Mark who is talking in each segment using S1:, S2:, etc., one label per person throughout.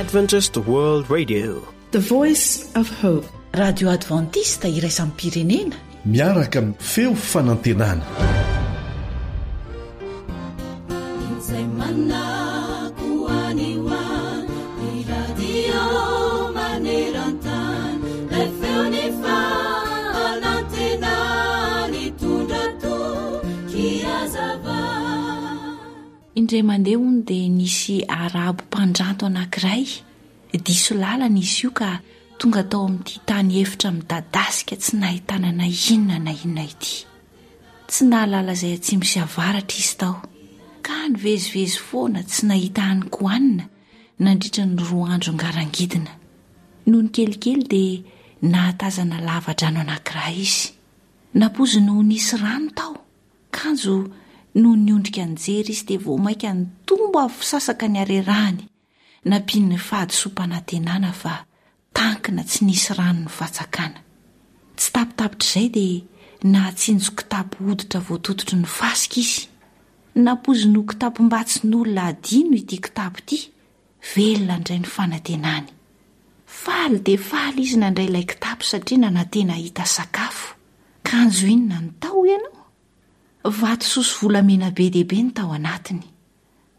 S1: Adventist World Radio.
S2: The Voice of Hope.
S3: Radio Adventiste iraisam-pirenena.
S4: Miaraka amin'ny feo fanantenana.
S5: Izay manako any ho any, ny radio maneran-tany, ilay feon'ny fanantenana nitondra toky hazava.
S3: Indray mandeha hono dia nisy arabo mpandranto anankiray, diso lalana izy io ka tonga tao amin'ity tany efitra midadasika tsy nahitana na inona na inona ity. Tsy nahalala izay atsimo sy avaratra izy tao, ka nivezivezy foana tsy nahita hanin-kohanina nandritra ny roa andro ngarangidina. Nony kelikely dia nahatazana lava-drano anankiray izy. Nampoiziny ho nisy rano tao, kanjo nony niondrika nijery izy dia vao mainka nitombo avo sasaka ny harerahany, nampian'ny fahadisoam-panantenana fa tankina tsy nisy rano ny fatsakana. Tsy tapitapitr'izay dia nahatsinjo kitapo hoditra voatototry ny fasika izy. Nampoiziny ho kitapom-batsin'olona hadino ity kitapo ity, velona indray ny fanantenany. Faly dia faly izy nandray ilay kitapo satria nanantena hahita sakafo. Kanjo inona no tao hoy ianao? Vatosoa sy volamena be dia be no tao anatiny.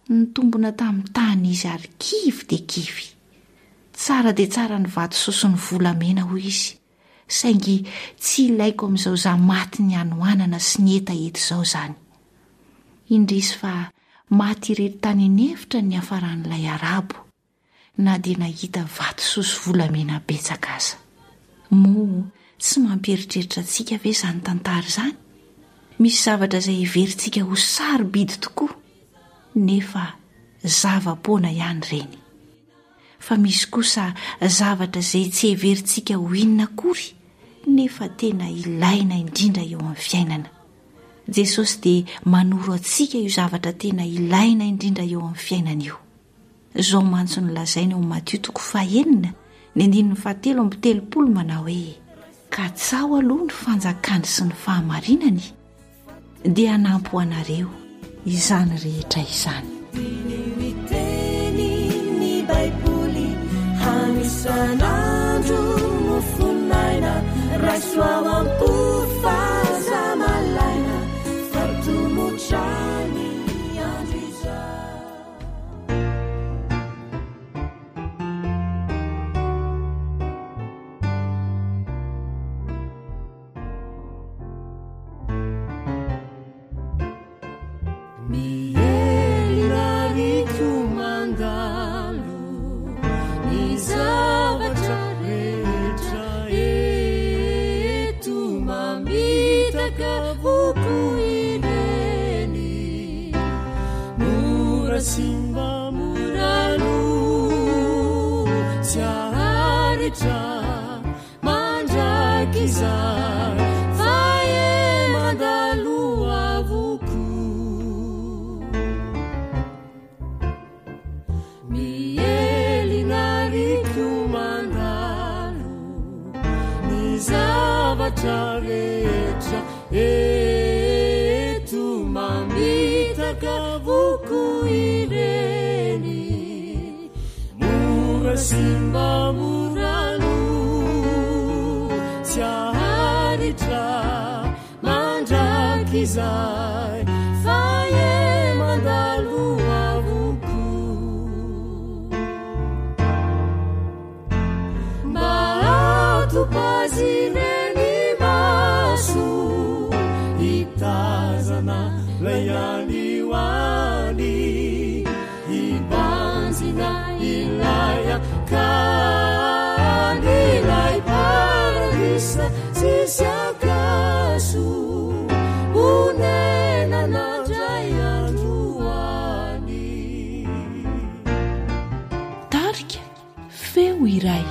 S3: Nitombona tamin'ny tany izy ary kivy dia kivy. Tsara dia tsara ny vatosoa sy ny volamena, hoy izy, saingy tsy ilaiko amin'izao izaho matin'ny hanoanana sy ny hetaheta izao izany. Indrisy fa maty irery tany an'efitra ny niafaran'ilay Arabo. na dia nahita vatosoa sy volamena betsaka aza. Moa tsy mampieritreritra antsika ve izany tantara izany? Misy zavatra izay heverintsika ho sarobidy tokoa, nefa zava-poana ihany ireny. Fa misy kosa zavatra izay tsy heverintsika ho inona akory, nefa tena ilaina indrindra eo amin'ny fiainana. Jesosy dia manoro antsika io zavatra tena ilaina indrindra eo amin'ny fiainana io. Izao mantsy no lazainy ao Matio toko fahenina, ny andininy fahatelo amby telopolo manao hoe, Katsaho aloha ny fanjakany sy ny fahamarinany, dia hanampy ho anareo izany rehetra izany.
S5: Diniho ny tenin'ny Baiboly hano isan'andro mofon'aina, raiso ao am-po fa aza malaina, fa tomotra ny andro izao. Mora simba mora lo tsy aharitra mandrakizay fa e mandalo avokoa. Mihelina ary koa mandalo ny zavatra rehetra eto mamitaka avokoa ireny mora simba mora lo tsy aharitra mandrakizay fa e mandalo avokoa mba atopazy ireny maso hitazana lay any ho any hibanjina ilay akany ilay paradisa tsisy ankaso honenana indray andro any.
S3: Tarika Feo iray.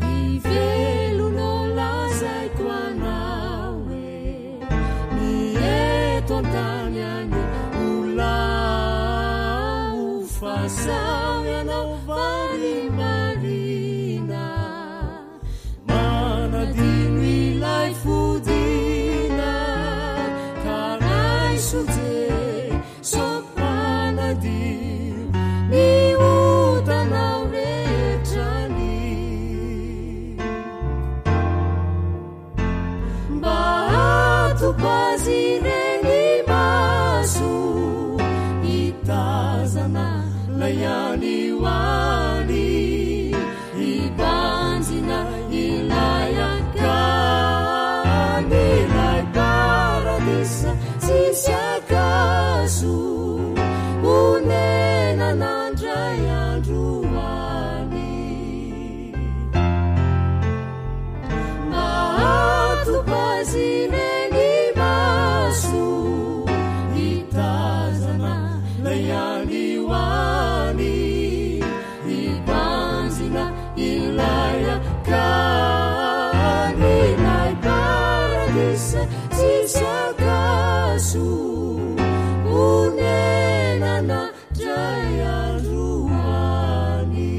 S5: Ry velona lazaiko anao e, ny eto an-tany any ho lao fa sao ianao varimbariana manadino ilay fodiana. manadio ny otanao rehetra ny Mba hatopazy ireny maso hitazana lay any ho any hibanjina ilay akany ilay paradisa tsisy akazo honenana indray andro any. Mahatopazy ireny maso hitazana lay any ho any hibanjina ilay akany ilay paradisa tsisy akaso honenana Dray andro any.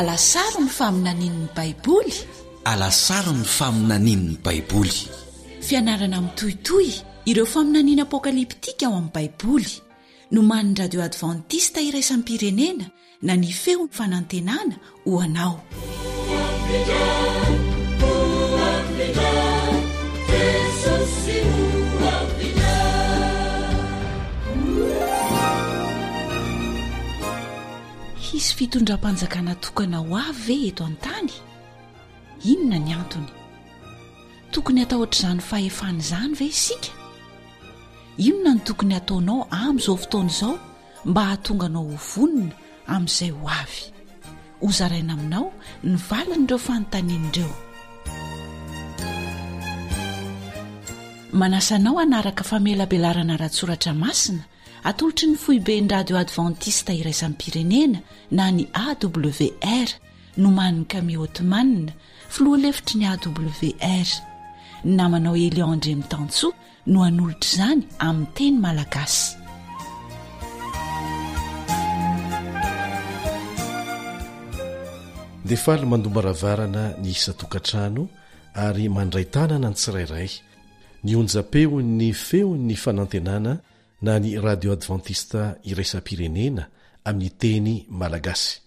S3: Alasaro ny faminanian'ny Baiboly.
S6: Alasaro ny faminanian'ny Baiboly.
S3: Fianarana mitohitohy ireo faminaniana apokalyptika ao amin'ny Baiboly. Nomanin'ny Radio Advantista Iraisam-pirenena na ny Feon'ny Fanantenana ho anao. Hisy fitondram-panjakana tokana ho avy ve eto an-tany? Inona ny antony? Tokony hatahotra izany fahefana izany ve isika? Inona no tokony hataonao amin'izao fotoana izao mba hahatonga anao ho vonona amin'izay ho avy? Hozaraina aminao ny valin'ireo fanontaniana ireo. Manasa anao hanaraka famelabelarana ara-tsoratra masina atolotry ny foiben'ny Radio Adventiste Iraisam-pirenena na ny AWR, nomanin'i Camille Othman, filoha lefitry ny AWR. Ny namanao Elion Andriamitansoa no hanolotra izany amin'ny teny malagasy.
S4: Dia faly mandom-baravarana ny isan-tokantrano ary mandray tanana ny tsirairay ny onjam-peon'ny feon'ny fanantenana na ny Radio Adventista Iraisam-pirenena amin'ny teny malagasy.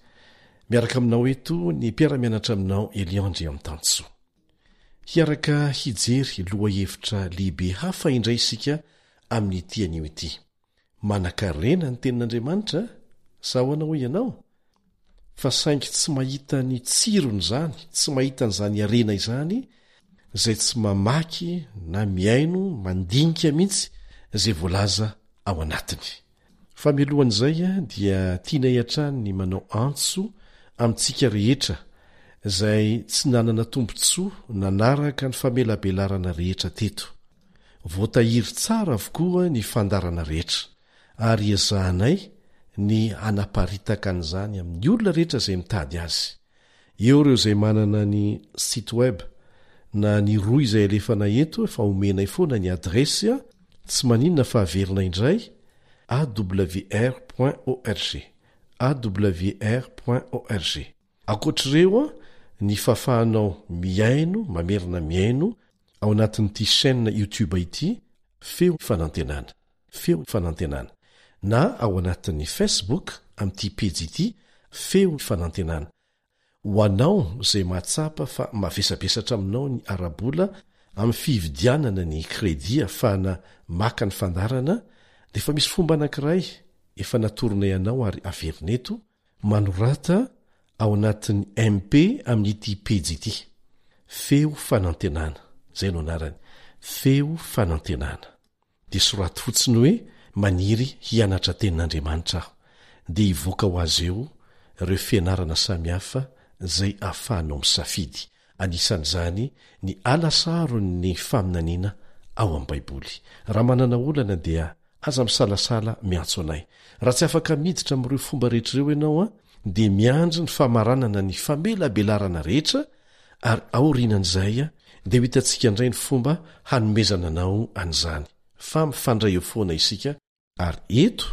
S4: Miaraka aminao eto ny mpiara-mianatra aminao Elion Andriamitansoa. Hiaraka hijery lohahevitra lehibe hafa indray isika amin'ity anio ity. Manankarena ny Tenin'Andriamanitra, sa ahoana hoy ianao? Fa saingy tsy mahita ny tsiron'izany, tsy mahita an'izany harena izany izay tsy mamaky na mihaino, mandinika mihitsy izay voalaza ao anatiny. Fa mialohan'izay dia tianay hatrany ny manao antso amintsika rehetra izay tsy nanana tombontsoa nanaraka ny famelabelarana rehetra teto. Voatahiry tsara avokoa ny fandaharana rehetra ary ezahanay ny hanaparitaka an'izany amin'ny olona rehetra izay mitady azy. Eo ireo izay manana ny site web na ny rohy izay alefanay eto efa omenay foana ny adiresy a, tsy maninona fa averina indray, awr point org, awr point org. Ankoatr'ireo a, ny fahafahanao mihaino, mamerina mihaino ao anatin'ity chaîne youtube ity, Feo Fanantenana, Feo Fanantenana, na ao anatin'ny Facebook amin'ity pejy ity Feo Fanantenana. Ho anao izay mahatsapa fa mavesabesatra aminao ny ara-bola amin'ny fividianana ny crédit ahafahana maka ny fandaharana dia efa misy fomba anankiray efa natoronay anao ary averina eto, manorata ao anatin'ny MP amin'ity pejy ity. Feo Fanantenana, izay no anarany, Feo Fanantenana. Dia soraty fotsiny hoe maniry hianatra tenin'Andriamanitra aho, dia hivoaka ho azy eo ireo fianarana samihafa izay ahafahanao misafidy. Anisan'izany ny alasaron'ny faminaniana ao amin'ny Baiboly. Raha manana olana dia aza misalasala miantso anay. Raha tsy afaka miditra amin'ireo fomba rehetra ireo ianao dia miandry ny famaranana ny famelabelarana rehetra ary aorianan'izay dia ho hitantsika indray ny fomba hanomezana anao an'izany. Fa mifandray eo foana isika Ary eto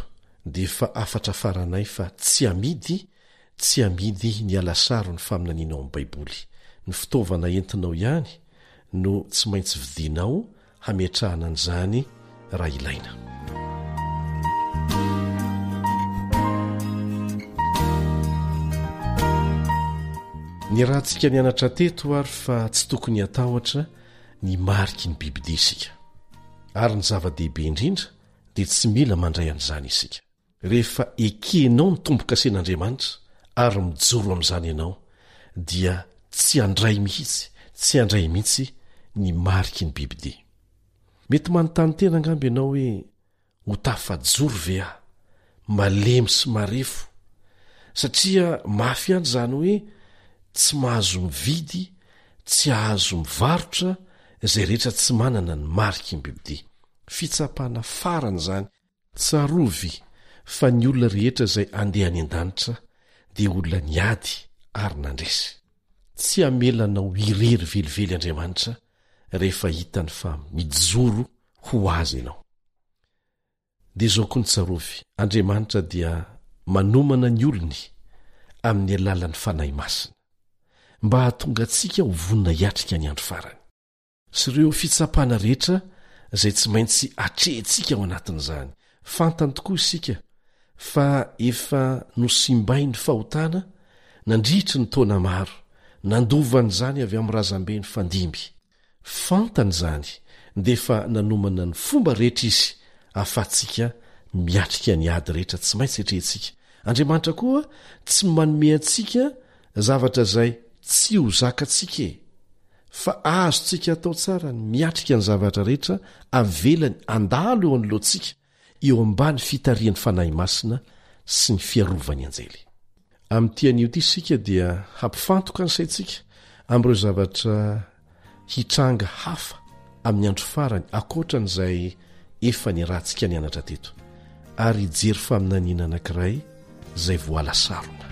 S4: dia efa hafatra faranay fa tsy amidy, tsy amidy ny alasaro ny faminaniana ao amin'ny baiboly. Ny fitaovana entinao ihany no tsy maintsy vidianao hametrahana an'izany raha ilaina. Niarahantsika nianatra teto ary fa tsy tokony hatahotra ny mariky ny bibidia isika. Ary ny zava-dehibe indrindra dia tsy mila mandray an'izany isika. Rehefa ekenao ny tombo-kasen'Andriamanitra ary mijoro amin'izany ianao, dia tsy handray mihitsy, tsy handray mihitsy ny mariky ny bibidia. Mety manontany tena angamba ianao hoe, Ho tafajoro ve aho? Malemy sy marefo. Satria mafy ihany izany hoe tsy mahazo mividy, tsy ahazo mivarotra izay rehetra tsy manana ny mariky ny bibidia. Fitsapana farany izany. Tsarovy fa ny olona rehetra izay andeha any an-danitra dia olona niady ary nandresy. Tsy hamela anao irery velively Andriamanitra rehefa hitany fa mijoro ho Azy ianao. Dia izao koa no tsarovy, Andriamanitra dia manomana ny olony amin'ny alalan'ny Fanahy Masina, mba hahatonga antsika ho vonona hiatrika ny andro farany. Sy ireo fitsapana rehetra izay tsy maintsy atrehintsika ao anatin'izany. Fantany tokoa isika fa efa nosimbain'ny fahotana nandritry ny taona maro, nandova an'izany avy amin'ny razambe nifandimby. Fantany izany dia efa nanomana ny fomba rehetra Izy ahafahantsika miatrika ny ady rehetra tsy maintsy atrehintsika. Andriamanitra koa tsy manome antsika zavatra izay tsy ho zakantsika e! Fa azontsika atao tsara ny miatrika ny zavatra rehetra avelany handalo eo anoloantsika eo ambany fitarihan'ny Fanahy Masina sy ny fiarovan'ny anjely. Amin'ity anio ity isika dia hampifantoka ny saintsika amin'ireo zavatra hitranga hafa amin'ny andro farany ankoatra an'izay efa niarahantsika nianatra teto, ary hijery faminaniana anankiray izay voala sarona.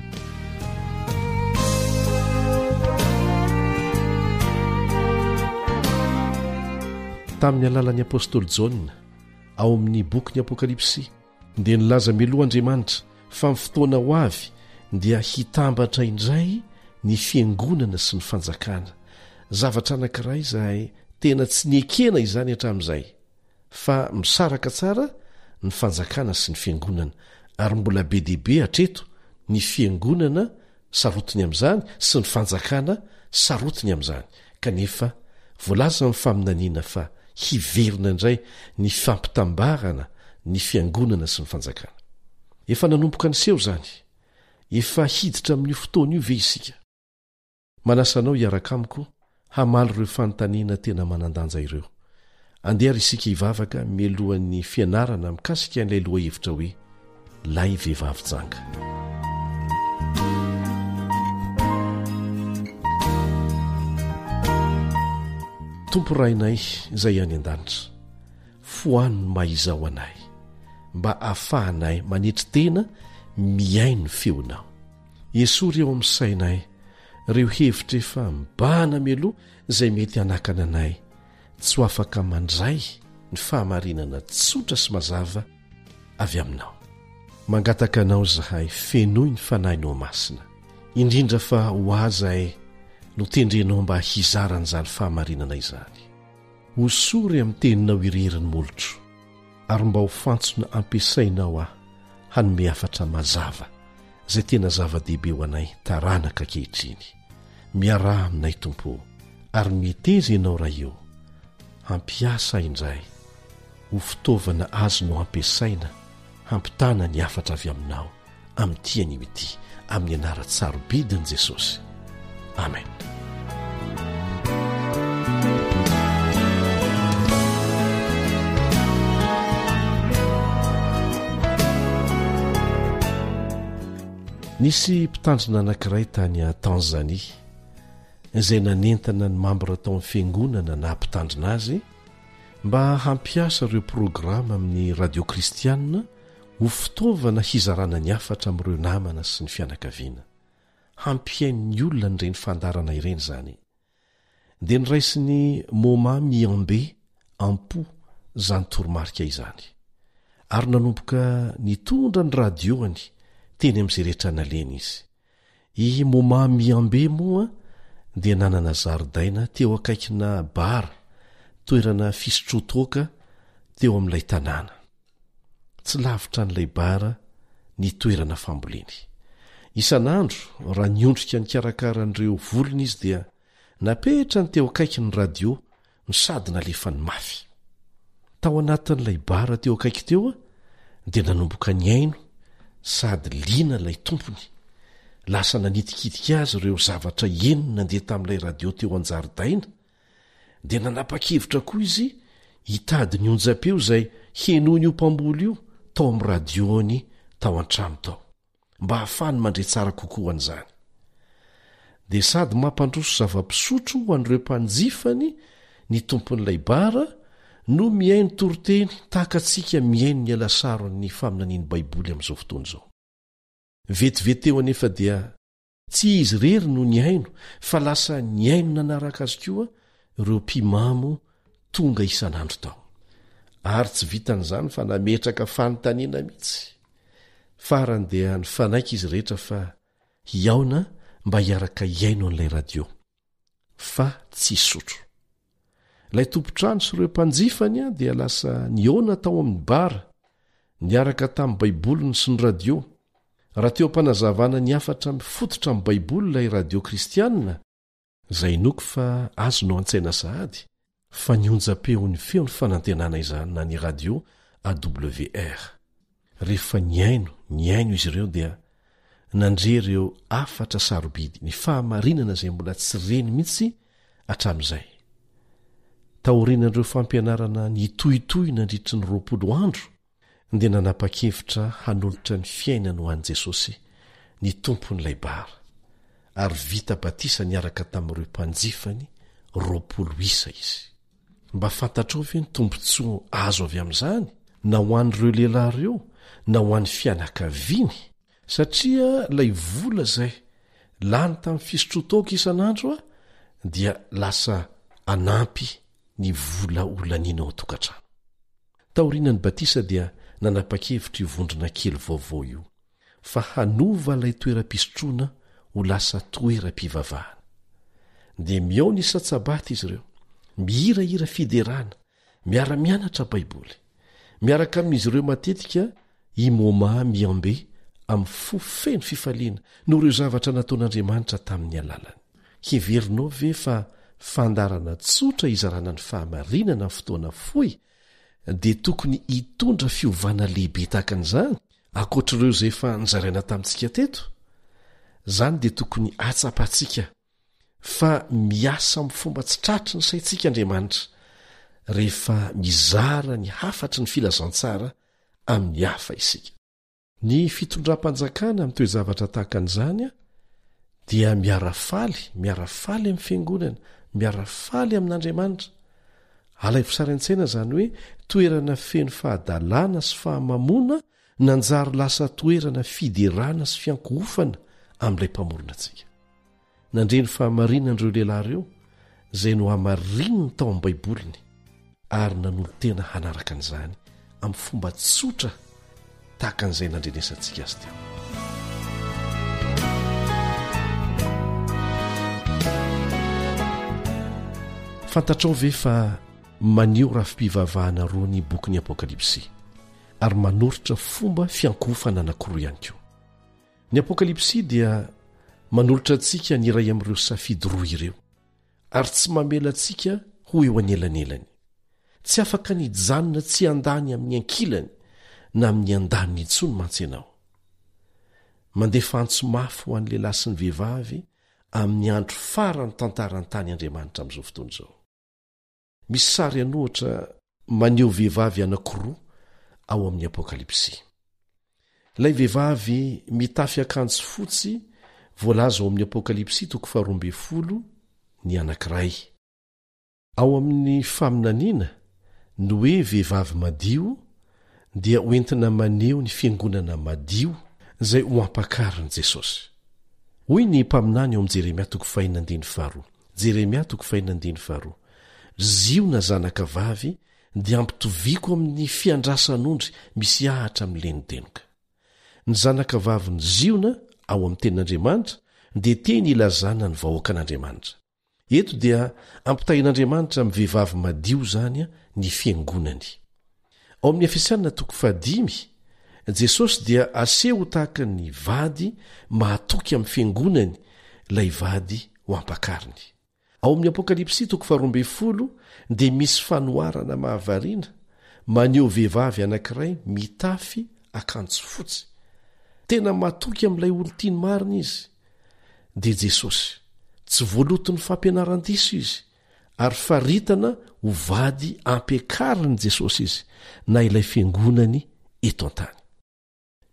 S4: Tamin'ny alalan'ny apostoly Jaona, ao amin'ny bokin'ny Apokalypsy, dia nilaza mialoha Andriamanitra fa amin'ny fotoana ho avy dia hitambatra indray ny fiangonana sy ny fanjakana, zavatra anankiray izay tena tsy nekena izany hatramin'izay, fa misaraka tsara ny fanjakana sy ny fiangonana, ary mbola be dia be hatreto ny fiangonana sarotiny amin'izany sy ny fanjakana sarotiny amin'izany, kanefa voalaza amin'ny faminaniana fa hiverina indray ny fampitambarana ny fiangonana sy ny fanjakana. Efa nanomboka niseho izany. Efa hiditra amin'io fotoana io ve isika? Manasa anao hiaraka amiko hamaly ireo fanontaniana tena manan-danja ireo. Andeha ary isika hivavaka mialohan'ny fianarana mikasika an'ilay lohahevitra hoe Lay Vehivavy Janga. Tompo Rainay izay any an-danitra, foano ny maha izaho anay, mba ahafahanay manetry tena mihaino ny feonao. Esory eo amin'ny sainay ireo hevitra efa mibahana mialoha izay mety hanakana anay tsy ho afaka mandray ny fahamarinana tsotra sy mazava avy aminao. Mangataka anao izahay fenoy ny Fanahinao Masina, indrindra fa ho ahy izay notendrenao mba hizara an'izany fahamarinana izany. Hosory amin'ny teninao irery ny molotro. ary mba ho fantsona ampiasainao aho hanome hafatra mazava izay tena zava-dehibe ho anay taranaka ankehitriny. Miaraha aminay Tompo ô, ary meteza Ianao Ray ô, hampiasa indray ho fitaovana azonao ampiasaina hampitana ny hafatra avy aminao. amin'ity anio ity amin'ny anaran-tsarobidin'i Jesosy. Amen. Nisy mpitandrina anankiray tany Tanzania. izay nanentana ny mambra tao amin'ny fiangonana na mpitandrina azy mba hampiasa ireo programa amin'ny radio kristianina ho fitaovana hizarana ny hafatra amin'ireo namana sy ny fianakaviana. Hampihaino ny olona an'ireny fandaharana ireny izany. Dia noraisin'i Moma Miyambe am-po izany toromarika izany, ary nanomboka nitondra ny radio-ny teny amin'izay rehetra nalehany izy. I Moma Miyambe moa dia nanana zaridaina teo akaikina bar, toerana fisotroan-toaka teo amin'ilay tanàna. Tsy lavitra an'ilay bar ny toerana famboleny. Isan'andro, raha niondrika nikarakara an'ireo volony izy dia napetrany teo akaiky ny radio no sady nalefany mafy. Tao anatin'ilay bar teo akaiky teo dia nanomboka nihaino sady liana ilay tompony. Lasa nanitikitika azy ireo zavatra henony nandeha tamin'ilay radio teo an-jaridaina dia nanapa-kevitra koa izy hitady ny onjam-peo izay henoin'io mpamboly io tao amin'ny radiony tao an-trano tao, mba hahafahany mandre tsara kokoa an'izany. Dia sady mampandroso zava-pisotro ho an'ireo mpanjifany ny tompon'ilay bar no mihaino toriteny tahaka antsika mihaino ny alasaron'ny faminanian'ny Baiboly amin'izao fotoana izao. Vetivety teo anefa dia Tsy izy irery no nihaino fa lasa nihaino nanaraka azy koa ireo mpimamo tonga isan'andro tao. Ary tsy vitan'izany fa nametraka fanontaniana mihitsy. Farany dia nifanaiky izy rehetra fa hihaona mba hiaraka hihaino an'ilay radio. Fa tsy hisotro. Ilay tompon-trano sy ireo mpanjifany dia lasa nihaona tao amin'ny bar, niaraka tamin'ny Baiboliny sy ny radio. Raha teo am-panazavana ny hafatra mifototra amin'ny Baiboly ilay radio kristianina, izay inoako fa azonao an-tsaina sahady fa ny onjam-peon'ny feon'ny fanantenana izany na ny radio AWR. Rehefa nihaino, nihaino izy ireo dia nandre ireo hafatra sarobidy, ny fahamarinana izay mbola tsy reny mihitsy hatramin'izay. Taorian'ireo fampianarana nitohitohy nandritry ny 20 andro, dia nanapa-kevitra hanolotra ny fiainany ho an'i Jesosy ny tompon'ilay bar, ary vita batisa niaraka tamin'ireo mpanjifany 20 isa izy. Mba fantatrao ve ny tombontsoa azo avy amin'izany, na ho an'ireo lehilahy ireo, na ho an'ny fianakaviany? Satria ilay vola izay lany tamin'ny fisotroan-toaka isan'andro dia lasa hanampy ny vola ho laniana ao an-tokantrano. Taorian'ny batisa dia nanapa-kevitra io vondrona kely vaovao io fa hanova ilay toeram-pisotroana ho lasa toeram-pivavahana. Dia mihaona isan-tsabata izy ireo, mihirahira fiderana, miara-mianatra Baiboly. Miaraka amin'izy ireo matetika i Momà Miambe amin'ny fo feno fifaliana noho ireo zavatra nataon'Andriamanitra tamin'ny alalany. Heverinao ve fa fandaharana tsotra hizarana ny fahamarinana amin'ny fotoana fohy dia tokony hitondra fiovana lehibe tahaka an'izany, ankoatr'ireo izay efa nozaraina tamintsika teto? Izany dia tokony hahatsapantsika fa miasa amin'ny fomba tsy tratry ny saintsika Andriamanitra rehefa mizara ny hafatry ny filazantsara amin'ny hafa isika. Ny fitondram-panjakana amin'ny toe-javatra tahaka an'izany dia miara-faly, miara-faly amin'ny fiangonana, miara-faly amin'Andriamanitra. Alaivo sary an-tsaina izany hoe toerana feno fahadalana sy fahamamoana nanjary lasa toerana fiderana sy fiankohofana amin'ilay Mpamorona antsika. Nandre ny fahamarinana ireo lehilahy ireo, izay nohamarininy tao amin'ny Baiboliny, ary nanolo-tena hanaraka an'izany amin'ny fomba tsotra tahaka an'izay nandrenesantsika azy teo. Fantatrao ve fa maneho rafi-pivavahana roa ny bokin'ny Apokalypsy, ary manoritra fomba fiankohofana anankiroa ihany koa? Ny Apokalypsy dia manolotra antsika ny iray amin'ireo safidy roa ireo, ary tsy mamela antsika ho eo anelanelany. Tsy afaka ny hijanona tsy handany amin'ny ankilany na amin'ny andaniny intsony mantsy ianao. Mandefa antso mafy ho an'ny lehilahy sy ny vehivavy amin'ny andro faran'ny tantaran-tany Andriamanitra amin'izao fotoana izao. Misy sary an'ohatra maneho vehivavy anankiroa ao amin'ny Apokalypsy. Ilay vehivavy mitafy akanjo fotsy voalaza ao amin'ny Apokalypsy toko faharoa ambin'ny folo ny anankiray. Ao amin'ny faminaniana, ny hoe vehivavy madio dia hoentina maneho ny fiangonana madio izay ho ampakarin'i Jesosy. Hoy ny mpaminany ao amin'ny Jeremia toko fahenina andininy faharoa, Jeremia toko fahenina andininy faharoa, Ziona zanaka vavy dia ampitoviako amin'ny fiandrasan'ondry misy ahatra milenodenoka. Ny zanaka vavin'i Ziona ao amin'ny Tenin'Andriamanitra dia teny ilazana ny vahoakan'Andriamanitra. Eto dia ampitahin'Andriamanitra amin'ny vehivavy madio izany ny fiangonany. Ao amin'ny Efesiana toko fahadimy, Jesosy dia aseho ho tahaka ny vady mahatoky amin'ny fiangonany ilay vady ho ampakariny. Ao amin'ny Apokalypsy toko faharoambinifolo dia misy fanoharana mahavariana maneho vehivavy anankiray mitafy akanjo fotsy. Tena matoky amin'ilay olon-tiany marina izy, dia Jesosy. Tsy voaloton'ny fampianaran-diso izy, ary faritana ho vady ampiakarin'i Jesosy izy, na ilay fiangonany eto an-tany.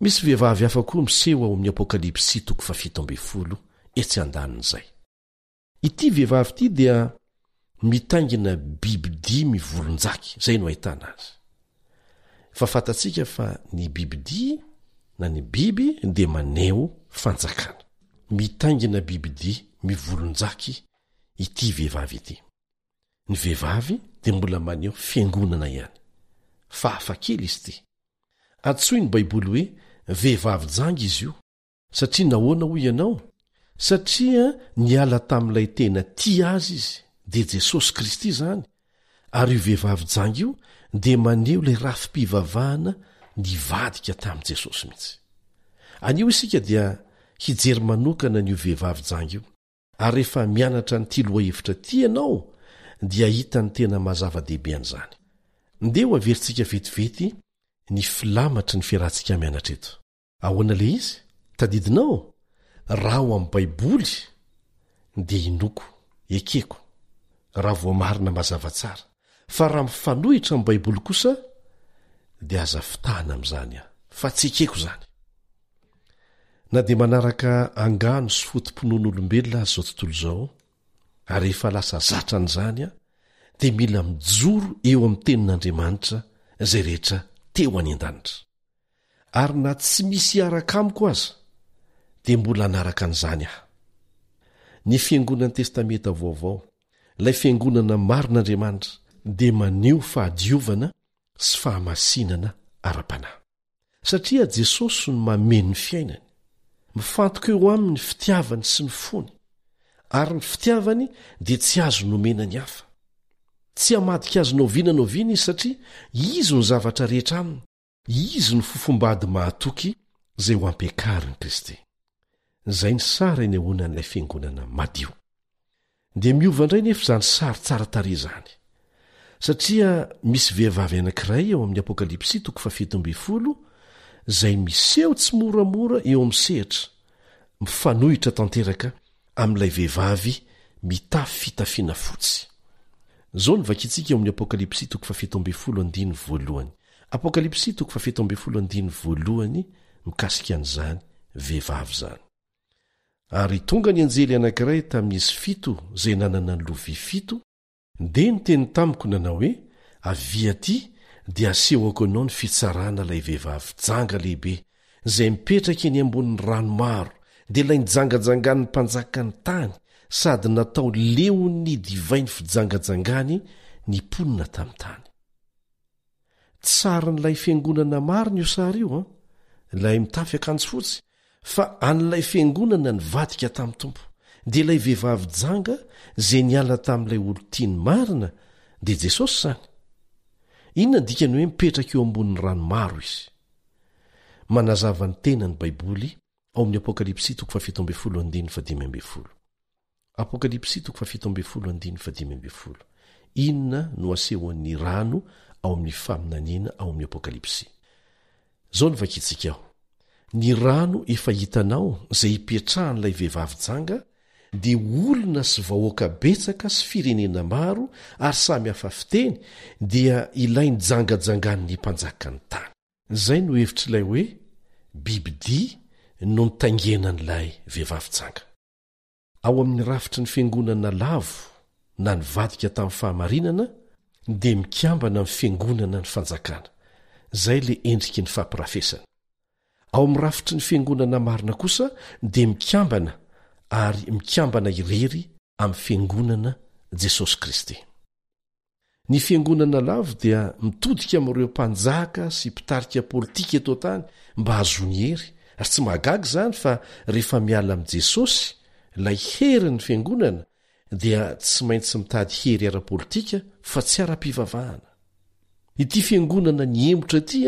S4: Misy vehivavy hafa koa miseho ao amin'ny Apokalypsy toko fahafito ambinifolo etsy andanin'izay. Ity vehivavy ity dia mitaingina bibidia mivolon-jaky, izay no ahitana azy. Fa fantatsika fa ny bibidia na ny biby dia maneho fanjakana. Mitaingina bibidia mivolon-jaky ity vehivavy ity. Ny vehivavy dia mbola maneho fiangonana ihany. Fa hafakely izy ity. Antsoin'ny Baiboly hoe vehivavy janga izy io. Satria nahoana hoy ianao? Satria niala tamin'ilay tena tia azy izy, dia Jesosy Kristy izany, ary io vehivavy janga io dia maneho ilay rafi-pivavahana nivadika tamin'i Jesosy mihitsy. Anio isika dia hijery manokana an'io vehivavy janga io, ary rehefa mianatra an'ity lohahevitra ity ianao dia hahita ny tena maha zava-dehibe an'izany. Ndeha ho averintsika vetivety ny filamatry ny fiarahantsika mianatra eto. Ahoana ilay izy? Tadidinao? Raha ao amin'ny Baiboly dia inoako, ekeko, raha voamarina mazava tsara. Fa raha mifanohitra amin'ny Baiboly kosa dia aza fitahana amin'izany aho, fa tsy ekeko izany. Na dia manaraka angano sy foto-pinoan'olombelona aza izao tontolo izao, ary efa lasa zatra an'izany aho, dia mila mijoro eo amin'ny Tenin'Andriamanitra izay rehetra te ho any an-danitra. Ary na tsy misy hiaraka amiko aza, dia mbola hanaraka an'izany aho. Ny Fiangonan'ny Testamenta Vaovao, ilay Fiangonana marin'Andriamanitra, dia maneho fahadiovana sy fahamasinana ara-panahy. Satria Jesosy no mameno ny fiainany. Mifantoka eo aminy ny fitiavany sy ny fony. Ary ny fitiavany dia tsy azo nomena ny hafa. Tsy hamadika azy n'oviana n'oviana izy satria izy no zavatra rehetra aminy. Izy no fofombady mahatoky izay ho ampiakarin'i Kristy. Izay ny sary anehoana an'ilay fiangonana madio. Dia miova indray nefa izany sary tsara tarehy izany. Satria misy vehivavy anankiray ao amin'ny Apokalypsy toko fahafito ambinifolo izay miseho tsimoramora eo amin'ny sehatra, mifanohitra tanteraka amin'ilay vehivavy mitafy fitafiana fotsy. Izao no vakintsika ao amin'ny Apokalypsy toko fahafito ambinifolo andininy voalohany. Apokalypsy toko fahafito ambinifolo andininy voalohany mikasika an'izany vehivavy izany. Ary tonga ny anjely anankiray tamin'izy fito izay nanana ny lovia fito, Dia niteny tamiko nanao hoe, Avia aty, dia asehoko anao ny fitsarana ilay vehivavy janga lehibe, izay mipetraka eny ambonin'ny rano maro, dia ilay nijangajangan'ny mpanjakan'ny tany, sady natao leon'ny divain'ny fijangajangany ny mponina tamin'ny tany. Tsy sarin'ilay fiangonana marina io sary io an! Ilay mitafy akanjo fotsy, fa an'ilay fiangonana nivadika tamin'ny Tompo. Dia ilay vehivavy janga izay niala tamin'ilay olon-tiany marina, dia Jesosy izany. Inona ny dikany hoe mipetraka eo ambonin'ny rano maro izy? Manazava ny tena ny Baiboly ao amin'ny Apokalypsy toko fahafito ambinifolo andininy fahadimy ambinifolo. Apokalypsy toko fahafito ambinifolo andininy fahadimy ambinifolo. Inona no asehon'ny rano ao amin'ny faminaniana ao amin'ny Apokalypsy? Izao no vakintsika ao, Ny rano efa hitanao izay ipetrahan'ilay vehivavy janga dia olona sy vahoaka betsaka sy firenena maro ary samy hafa fiteny, dia ilay nijangajangan'ny mpanjakan'ny tany. Izay no hevitr'ilay hoe bibidia no nitaingenan'ilay vehivavy janga. Ao amin'ny rafitry ny fiangonana lavo na nivadika tamin'ny fahamarinana dia mikambana amin'ny fiangonana ny fanjakana. Izay ilay endriky ny fampirafesana. Ao amin'ny rafitry ny fiangonana marina kosa dia mikambana ary mikambana irery amin'ny fiangonana Jesosy Kristy. Ny fiangonana lavo dia mitodika amin'ireo mpanjaka sy mpitarika politika eto an-tany mba hahazoany hery, ary tsy mahagaga izany fa rehefa miala amin'i Jesosy, ilay herin'ny fiangonana, dia tsy maintsy mitady hery ara-politika fa tsy ara-pivavahana. Ity fiangonana nihemotra ity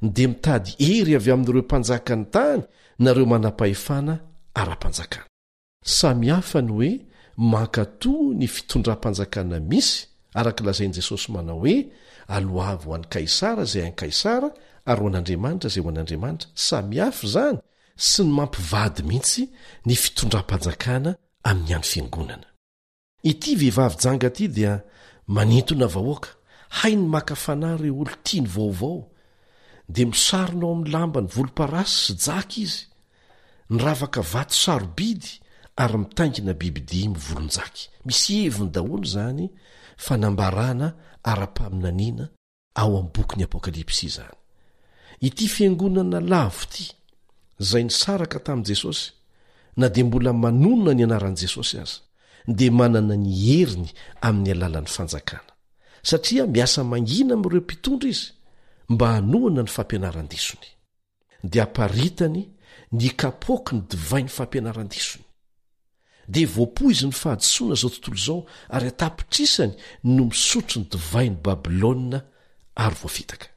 S4: dia mitady hery avy amin'ireo mpanjakan'ny tany na ireo manam-pahefana ara-panjakana. Samy hafa ny hoe mankatò ny fitondram-panjakana misy, araka lazain'i Jesosy manao hoe, Aloavy ho an'i Kaisara izay an'i Kaisara, ary ho an'Andriamanitra izay ho an'Andriamanitra. Samy hafa izany sy ny mampivady mihitsy ny fitondram-panjakana amin'ny an'ny fiangonana. Ity vehivavy janga ity dia manintona vahoaka, hainy maka fanahy ireo olon-tiany vaovao. Dia misarona ao amin'ny lambany volomparasy sy jaky izy, niravaka vato sarobidy ary mitaingina bibidia mivolon-jaky. Misy heviny daholo izany fanambarana ara-paminaniana ao amin'ny bokin'ny Apokalypsy izany. Ity fiangonana lavo ity, izay nisaraka tamin'i Jesosy, na dia mbola manonona ny anaran'i Jesosy aza, dia manana ny heriny amin'ny alalan'ny fanjakana, satria miasa mangina amin'ireo mpitondra izy mba hanohana ny fampianaran-disony. Dia aparitany ny kapoaky ny divain'ny fampianaran-disony. Dia voapoizin'ny fahadisoana izao tontolo izao ary an-tapitrisany no misotro ny divain'i Babylona ary voafitaka.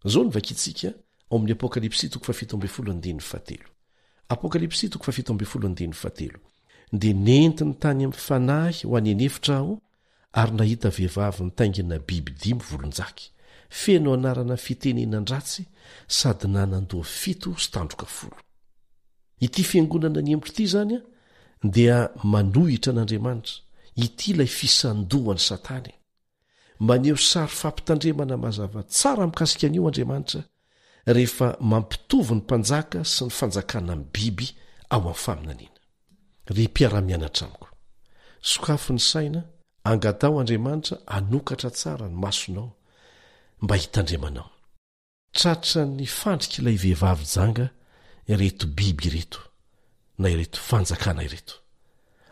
S4: Izao no vakintsika ao amin'ny Apokalypsy toko fahafito ambin'ny folo andininy fahatelo. Apokalypsy toko fahafito ambin'ny folo andininy fahatelo. Dia nentiny tany amin'ny fanahy ho any an'efitra aho ary nahita vehivavy nitaingina biby dimy volon-jaky, feno anarana fitenenan-dratsy sady nanan-doha fito sy tandroka folo. Ity fiangonana nihemotra ity izany dia manohitra an'Andriamanitra, ity ilay fisandohan'i Satana e. Maneho sary fampitandremana mazava tsara mikasika an'io Andriamanitra rehefa mampitovy ny mpanjaka sy ny fanjakana amin'ny biby ao amin'ny faminaniana. Ry mpiara-mianatra amiko, sokafy ny saina, angataho Andriamanitra hanokatra tsara ny masonao mba hitandremanao. Tratran'ny fandrik'ilay vehivavy janga ireto biby ireto, na ireto fanjakana ireto.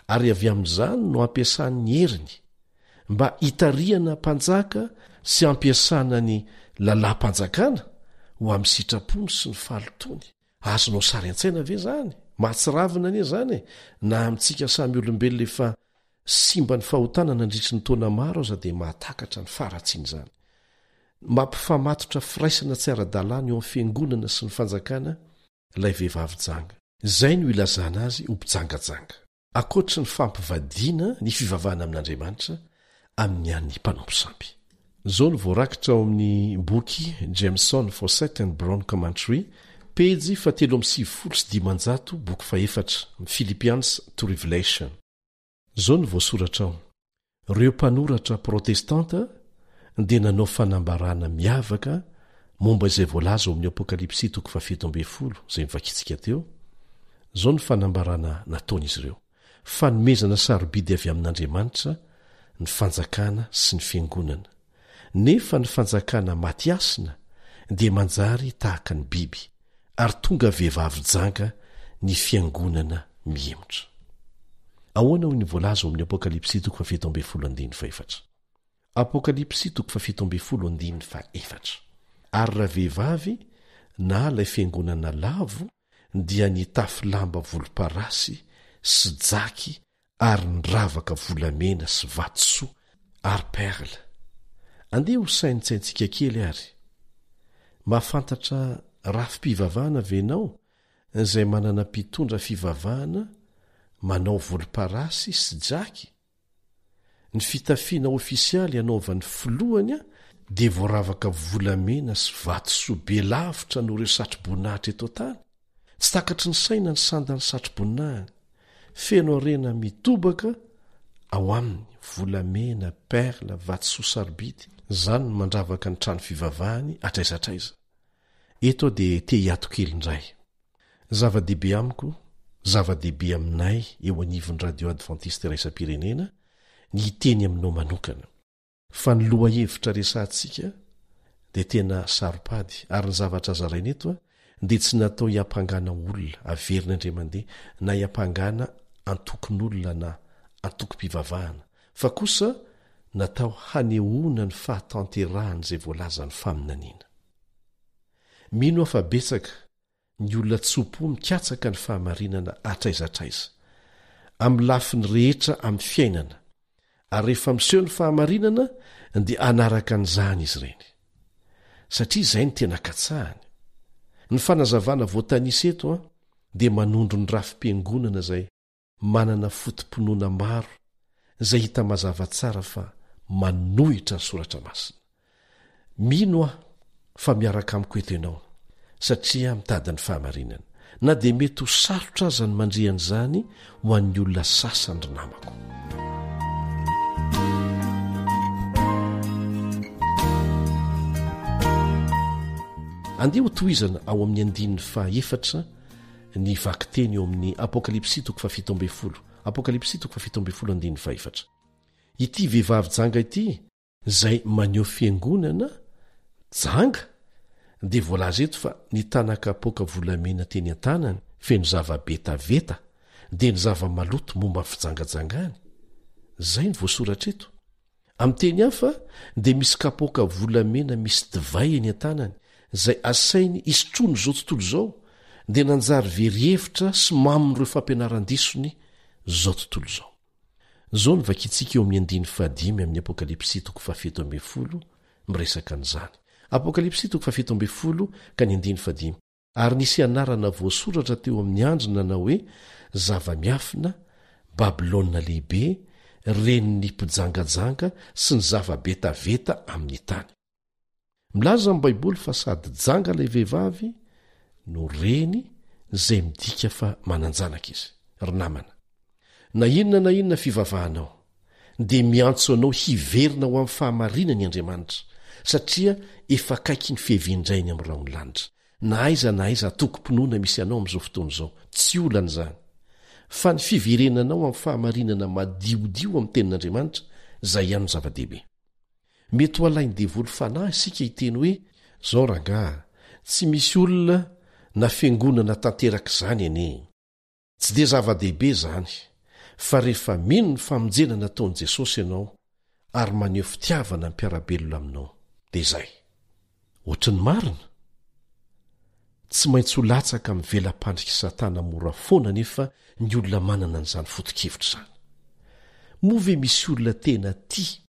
S4: Ary avy amin'izany no ampiasany ny heriny mba hitarihana mpanjaka sy hampiasana ny lalàm-panjakana ho amin'ny sitrapony sy ny fahalotoany. Azonao sary an-tsaina ve izany? Mahatsiravina anie izany e! Na amintsika samy olombelona efa simba ny fahotana nandritry ny taona maro aza dia mahatakatra ny faharatsian'izany. Mampifamatotra firaisana tsy ara-dalàna eo amin'ny fiangonana sy ny fanjakana ilay vehivavy janga. Izay no ilazana azy ho mpijangajanga. Ankoatry ny fampivadiana ny fivavahana amin'Andriamanitra amin'ny an'ny mpanompo sampy. Izao no voarakitra ao amin'ny boky Jamieson, Fausset and Brown Commentary, pejy fahatelo 593, boky fahefatra, Philippians to Revelation. Izao no voasoratra ao, Ireo mpanoratra protestanta dia nanao fanambarana miavaka momba izay voalaza ao amin'ny Apokalypsy toko fahafito ambin'ny folo, izay novakintsika teo. Izao no fanambarana nataon'izy ireo, Fanomezana sarobidy avy amin'Andriamanitra ny fanjakana sy ny fiangonana. Nefa ny fanjakana maty hasina dia manjary tahaka ny biby, ary tonga vehivavy janga ny fiangonana mihemotra. Ahoana hoy ny voalaza ao amin'ny Apokalypsy toko fahafito ambin'ny folo andininy fahefatra? Apokalypsy toko fahafito ambin'ny folo andininy fahefatra. Ary ravehivavy na ilay fiangonana lavo dia nitafy lamba volomparasy sy jaky ary niravaka volamena sy vatosoa ary perle. Andeha ho saintsaintsika kely ary. Mahafantatra rafi-pivavahana ve ianao izay manana mpitondra fivavahana manao volomparasy sy jaky? Ny fitafiana ofisialy anaovan'ny filohany dia voaravaka volamena sy vatosoa be lavitra noho ireo satroboninahitra eto an-tany. Tsy takatry ny saina ny sandan'ny satroboninahiny. Feno harena mitobaka ao aminy, volamena, perle, vatosoa sarobidy. Izany no mandravaka ny trano fivavahany hatraiza hatraiza. Eto aho dia te hiato kely indray. Zava-dehibe amiko. Zava-dehibe aminay eo anivon'ny Radio Adventiste Iraisam-pirenena ny hiteny aminao manokana. Fa ny lohahevitra resahantsika dia tena saro-pady ary ny zavatra zaraina eto dia tsy natao hiampangana olona, averina indray mandeha, na hiampangana antokon'olona na antokom-pivavahana, fa kosa natao hanehoana ny fahatanterahan'izay voalazan'ny faminaniana. Mino aho fa betsaka ny olona tso-po mikatsaka ny fahamarinana hatraiza hatraiza, amin'ny lafiny rehetra amin'ny fiainana, ary rehefa miseho ny fahamarinana dia hanaraka an'izany izy ireny. Satria izay no tena katsahany. Ny fanazavana voatanisa eto dia manondro ny rafi-piangonana izay manana foto-pinoana maro izay hita mazava tsara fa manohitra ny Soratra Masina. Mino aho fa miaraka amiko eto ianao, satria mitady ny fahamarinana, na dia mety ho sarotra aza ny mandre an'izany ho an'ny olona sasany ry namako. Andeha hotohizana ao amin'ny andininy fahaefatra ny vakiteny eo amin'ny Apokalypsy toko fahafito ambin'ny folo, Apokalypsy toko fahafito ambin'ny folo andininy fahefatra. Ity vehivavy janga ity, izay maneho fiangonana janga, dia voalaza eto fa ny tanakapoaka volamena teny an-tanany feno zava-betaveta, dia ny zava-maloto momba ny fijangajangany. Izay no voasoratra eto. Amin'ny teny hafa, dia misy kapoaka volamena misy divay eny an-tanany, izay asainy hisotroany izao tontolo izao, dia nanjary very hevitra sy mamon'ireo fampianaran-disony izao tontolo izao. Izao no vakintsika eo amin'ny andininy fahadimy amin'ny Apokalypsy toko fahafito ambin'ny folo miresaka an'izany. Apokalypsy toko fahafito ambin'ny folo ka ny andininy fahadimy. Ary nisy anarana voasoratra teo amin'ny andriny nanao hoe, Zava-miafina, Babylona Lehibe, renin'ny mpijangajanga sy ny zava-betaveta amin'ny tany. Milaza ny Baiboly fa sady janga ilay vehivavy no reny, izay midika fa manan-janaka izy. Ry namana, na inona na inona fivavahanao, dia miantso anao hiverina ho amin'ny fahamarinany Andriamanitra, satria efa akaiky ny fiavian-dRainy amin'ny rahon'ny lanitra. Na aiza na aiza antokom-pinoana misy anao amin'izao fotoana izao, tsy olana izany. Fa ny fiverenanao amin'ny fahamarinana madiodio amin'ny Tenin'Andriamanitra, izay ihany no zava-dehibe. Mety ho alain'ny devoly fanahy isika hiteny hoe, Izao rangaha, tsy misy olona na fiangonana tanteraka izany anie. Tsy dia zava-dehibe izany, fa rehefa mino ny famonjena nataon'i Jesosy ianao ary maneho fitiavana ny mpiara-belona aminao, dia izay. Ohatry ny marina? Tsy maintsy ho latsaka amin'ny vela-pandrik'i Satana mora foana anefa ny olona manana an'izany foto-kevitra izany. Moa ve misy olona tena tia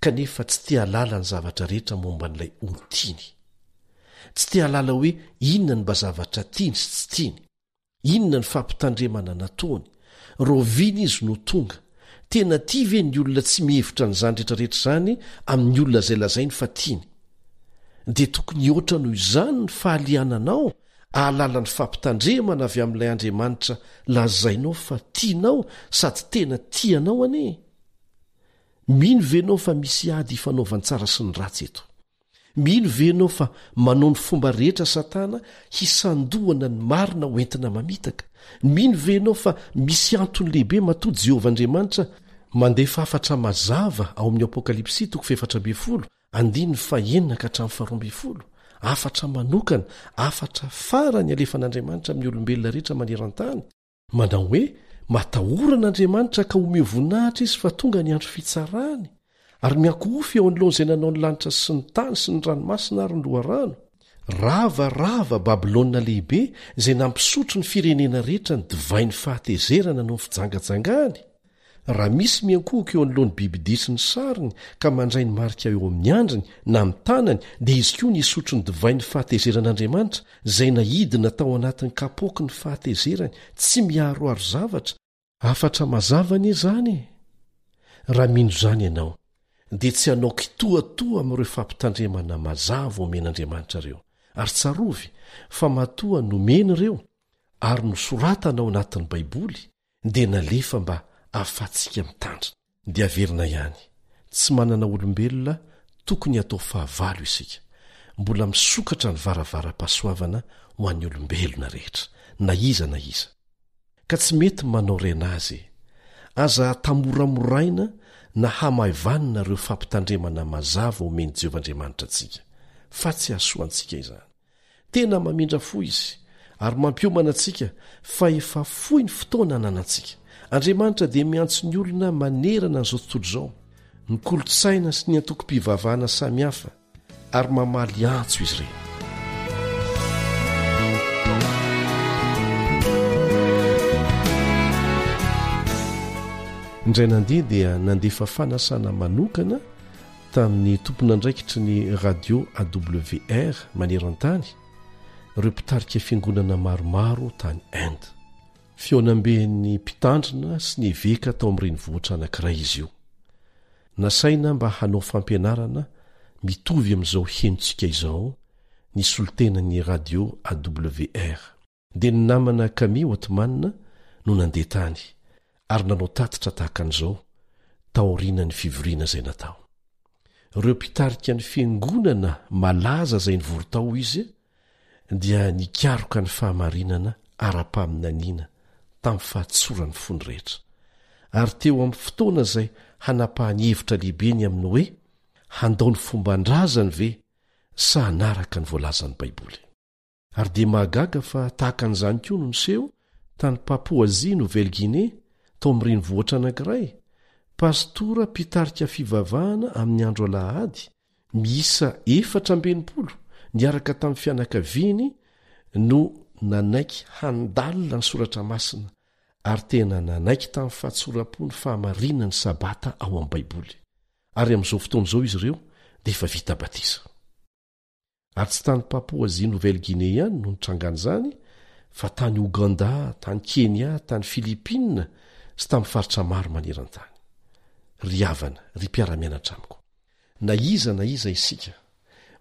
S4: kanefa tsy te hahalala ny zavatra rehetra momba an'ilay olon-tiany? Tsy te hahalala hoe inona no mba zavatra tiany sy tsy tiany? Inona ny fampitandremana nataony? Rahoviana izy no tonga? Tena tia ve ny olona tsy mihevitra an'izany rehetrarehetra izany amin'ny olona izay lazainy fa tiany? Dia tokony hihoatra noho izany ny fahaliananao hahalala ny fampitandremana avy amin'ilay Andriamanitra lazainao fa tianao sady tena tia anao anie! Mino ve ianao fa misy ady ifanaovan-tsara sy ny ratsy eto? Mino ve ianao fa manao ny fomba rehetra Satana hisandohana ny marina ho entina mamitaka? Mino ve ianao fa misy antony lehibe matoa Jehovah Andriamanitra mandefa hafatra mazava ao amin'ny Apokalypsy toko fahefatra ambin'ny folo, andininy fahenina ka hatramin'ny faharoa ambin'ny folo? Hafatra manokana, hafatra farany alefan'Andriamanitra amin'ny olombelona rehetra maneran-tany. Manao hoe, Matahora an'Andriamanitra ka omeo voninahitra Izy fa tonga ny andro fitsarany, ary miankohofy eo anoloan'izay nanao ny lanitra sy ny tany sy ny ranomasina ary ny loharano. Rava, rava Babylona Lehibe izay nampisotro ny firenena rehetra ny divain'ny fahatezerana noho ny fijangajangany. Raha misy miankohoka eo anoloan'ny bibidia sy ny sariny ka mandray ny marika eo amin'ny andriny na amin'ny tanany, dia izy koa ny hisotro ny divain'ny fahatezeran'Andriamanitra, izay naidina tao anatin'ny kapoaky ny fahatezerany, tsy miharoharo zavatra. Hafatra mazava anie izany e! Raha mino izany ianao, dia tsy hanao kitoatoa amin'ireo fampitandremana mazava omen'Andriamanitra ireo. Ary tsarovy fa matoa nomena ireo ary nosoratana ao anatin'ny Baiboly, dia nalefa mba ahafahantsika mitandrina. Dia averina ihany, tsy manana olombelona tokony hatao fahavalo isika. Mbola misokatra ny varavaram-pahasoavana ho an'ny olombelona rehetra, na iza na iza. Ka tsy mety manao renazy e! Aza tamoramoraina na hamaivanina ireo fampitandremana mazava omen'i Jehovah Andriamanitra antsika, fa tsy hahasoa antsika izany. Tena mamindra fo izy, ary mampiomana antsika fa efa fohy ny fotoana ananantsika. Andriamanitra dia miantso ny olona manerana an'izao tontolo izao, ny kolontsaina sy ny antokom-pivavahana samihafa, ary mamaly antso izy ireny. Indray nandeha dia nandefa fanasana manokana tamin'ny tompon'andraikitry ny radio AWR maneran-tany ireo mpitarika fiangonana maromaro tany Inde. Fihaonamben'ny mpitandrina sy ny eveka tao amin'ny renivohitra anankiray izy io. Nasaina mba hanao fampianarana mitovy amin'izao henontsika izao ny solontenan'ny radio AWR. Dia ny namana Kami Othman no nandeha tany ary nanao tatitra tahaka an'izao taorianan'ny fivoriana izay natao. Ireo mpitarika ny fiangonana malaza izay nivory tao hoy izy dia nikaroka ny fahamarinana ara-paminaniana tamin'ny fahatsoran'ny fony rehetra, ary teo amin'ny fotoana izay hanapahany hevitra lehibe ny amin'ny hoe handao ny fomban-drazany ve sa hanaraka ny voalazan'ny Baiboly. Ary dia mahagaga fa tahaka an'izany koa no niseho tany Papouasie Nouvelle-Guinée, tao amin'ny renivohitra anankiray, pastora mpitarika fivavahana amin'ny andro alahady, miisa 64 niaraka tamin'ny fianakaviany no nanaiky handalina ny soratra masina ary tena nanaiky tamin'ny fahatsoram-po ny fahamarinan'ny Sabata ao amin'ny Baiboly. Ary amin'izao fotoana izao izy ireo dia efa vita batisa. Ary tsy tany Papouasie-Nouvelle-Guinée ihany no nitrangan'izany fa tany Ouganda, tany Kenya, tany Philippines sy tamin'ny faritra maro maneran-tany. Ry havana, ry mpiara-mianatra amiko, na iza na iza isika,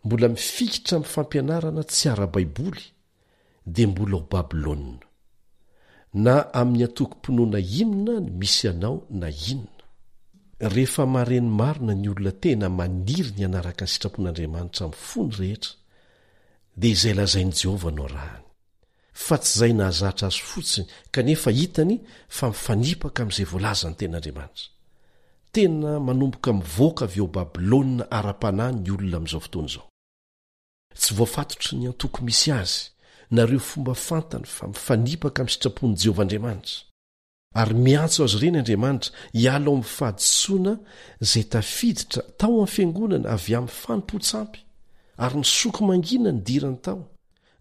S4: mbola mifikitra amin'ny fampianarana tsy ara-baiboly dia mbola ao Babylona. Na amin'ny antokom-pinoana inona ny misy anao na inona. Rehefa mahare ny marina ny olona tena maniry ny hanaraka ny sitrapon'Andriamanitra amin'ny fony rehetra, dia izay lazain'i Jehovah no arahany, fa tsy izay nahazatra azy fotsiny kanefa hitany fa mifanipaka amin'izay voalazan'ny Tenin'Andriamanitra. Tena manomboka mivoaka avy ao Babylona ara-panahy ny olona amin'izao fotoana izao. Tsy voafatotry ny antoko misy azy na ireo fomba fantany fa mifanipaka amin'ny sitrapon'i Jehovah Andriamanitra. Ary miantso azy ireny Andriamanitra hiala ao amin'ny fahadisoana izay tafiditra tao amin'ny fiangonana avy amin'ny fanompoan-tsampy, ary nisoko mangina nidirany tao.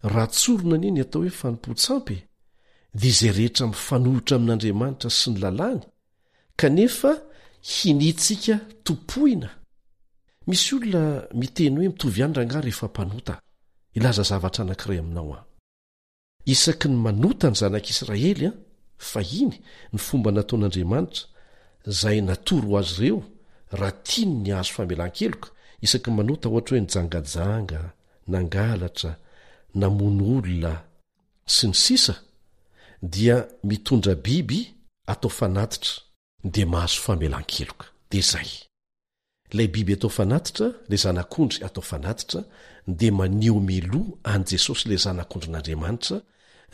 S4: Raha tsorina anie ny atao hoe fanompoan-tsampy e, dia izay rehetra mifanohitra amin'Andriamanitra sy ny lalàny, kanefa hiniantsika tompoina. Misy olona miteny hoe mitovy ihany rangahy rehefa mpanota. Hilaza zavatra anankiray aminao aho. Isaky ny manota ny zanak'Israely an, fahiny, ny fomba nataon'Andriamanitra, izay natoro ho azy ireo raha tiany ny hahazo famelan-keloka, isaky ny manota ohatra hoe nijangajanga, nangalatra, namono olona, sy ny sisa dia mitondra biby atao fanatitra dia mahazo famelan-keloka. Dia izay. Ilay biby atao fanatitra, ilay zanak'ondry atao fanatitra, dia maneho mialoha an'i Jesosy ilay Zanak'ondrin'Andriamanitra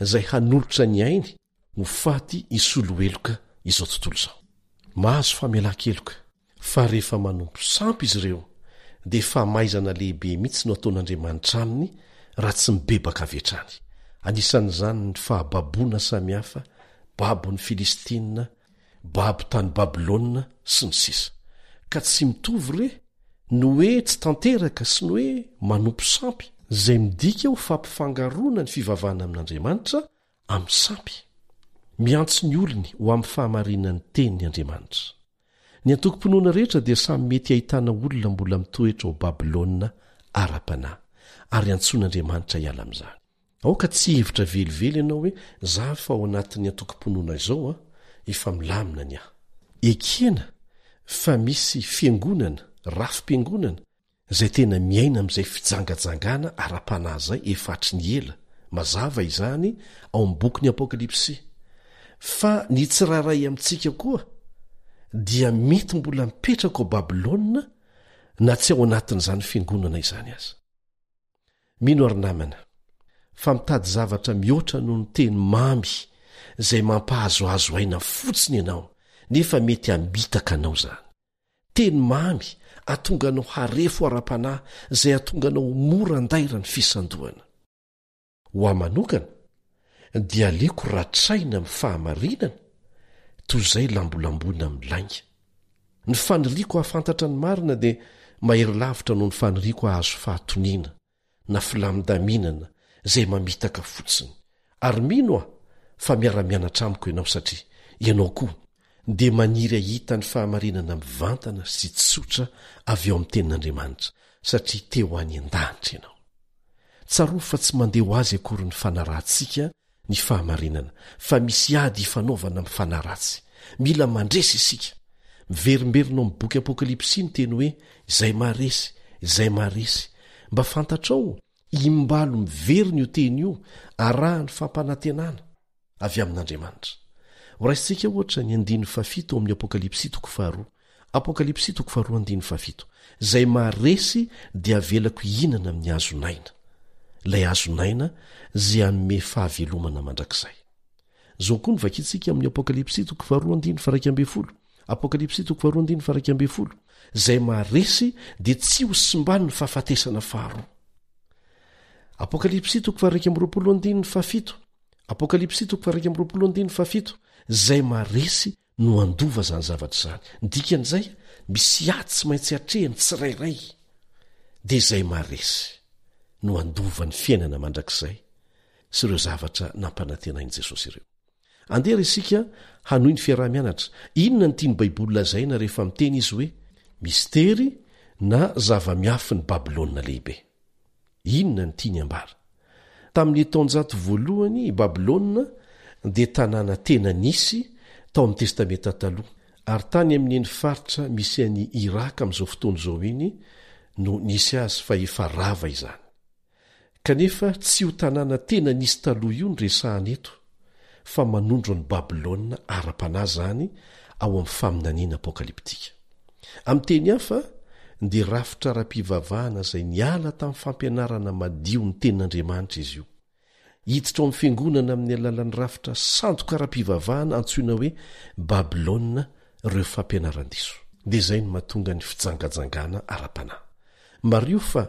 S4: izay hanolotra ny ainy ho faty hisolo heloka izao tontolo izao. Mahazo famelan-keloka. Fa rehefa manompo sampy izy ireo, dia famaizana lehibe mihitsy no ataon'Andriamanitra aminy raha tsy mibebaka avy hatrany. Anisan'izany ny fahababoana samihafa, babon'ny Filistina, babo tany Babylona, sy ny sisa. Ka tsy mitovy re ny hoe tsy tanteraka sy ny hoe manompo sampy, izay midika ho fampifangaroana ny fivavahana amin'Andriamanitra amin'ny sampy. Miantso ny olony ho amin'ny fahamarinan'ny teniny Andriamanitra. Ny antokom-pinoana rehetra dia samy mety hahitana olona mbola mitoetra ao Babylona ara-panahy, ary antsoin'Andriamanitra hiala amin'izany. Aoka tsy hihevitra velively ianao hoe za fa ao anatin'ny antokom-pinoana izao an, efa milamina ny ahy. Ekena fa misy fiangonana, rafi-piangonana, izay tena miaina amin'izay fijangajangana ara-panahy izay efa hatry ny ela, mazava izany ao amin'ny bokin'ny Apokalypsy. Fa ny tsirairay amintsika koa dia mety mbola mipetraka ao Babylona na tsy ao anatin'izany fiangonana izany aza. Mino ary namana fa mitady zavatra mihoatra noho ny teny mamy izay mampahazoazo aina fotsiny ianao, nefa mety hamitaka anao izany. Teny mamy ahatonga anao harefo ara-panahy izay hahatonga anao ho mora andaira ny fisandohana. Ho ahy manokana, dia aleoko ratraina amin'ny fahamarinana toy izay lambolamboina amin'ny lainga. Ny faniriako hahafantatra ny marina dia mahery lavitra noho ny faniriako hahazo fahatoniana na filamindaminana izay mamitaka fotsiny. Ary mino aho fa miara-mianatra amiko ianao satria ianao koa dia maniry hahita ny fahamarinana mivantana sy tsotra avy ao amin'ny Tenin'Andriamanitra satria te ho any an-danitra ianao. Tsarovy fa tsy mandeha ho azy akory ny fanarahantsika ny fahamarinana, fa misy ady ifanaovana amin'ny fanahy ratsy. Mila mandresy isika. Miverimberina ao amin'ny boky Apokalypsy ny teny hoe izay maharesy, izay maharesy. Mba fantatrao? Imbalo miverina io teny io, arahan'ny fampanantenana. avy amin'Andriamanitra. Horaisintsika, ohatra, ny andininy fahafito ao amin'ny Apokalypsy toko faharoa. Apokalypsy toko faharoa andininy fahafito. Izay maharesy dia avelako hihinana amin'ny hazon'aina. Ilay hazon'aina izay hanome fahavelomana mandrakizay. Izao koa no vakintsika amin'ny Apokalypsy toko faharoa andininy faharaika ambin'ny folo. Apokalypsy toko faharoa andininy faharaika ambin'ny folo. Izay maharesy dia tsy ho simban'ny fahafatesana faharoa. Apokalypsy toko faharaika amby roapolo andininy fahafito. Apokalypsy toko faha-21 andininy fahafito, Izay maharesy no handova izany zavatra izany. Ny dikan'izay, misy ady tsy maintsy atrehin'ny tsirairay, dia izay maharesy no handova ny fiainana mandrakizay sy ireo zavatra nampanantenain'i Jesosy ireo. Andeha ary isika hanohy ny fiaraha-mianatra. Inona no tian'ny Baiboly lazaina rehefa miteny izy hoe mistery na zava-miafin'i Babylona Lehibe? Inona no tiany hambara? Tamin'ny taonjato voalohany, i Babylona dia tanàna tena nisy tao amin'ny Testamenta Taloha, ary tany amin'iny faritra misy an'i Iraka amin'izao fotoana izao iny no nisy azy, fa efa rava izany. Kanefa tsy io tanàna tena nisy taloha io no resahana eto, fa manondro an'i Babylona ara-panahy izany ao amin'ny faminaniana apokalyptika. Amin'ny teny hafa, dia rafitra ara-pivavahana izay niala tamin'ny fampianarana madio ny Tenin'Andriamanitra izy io. Hiditra ao amin'ny fiangonana amin'ny alalan'ny rafitra sandoka ara-pivavahana antsoina hoe Babylona ireo fampianaran-diso. Dia izay no mahatonga ny fijangajangana ara-panahy. Mariho fa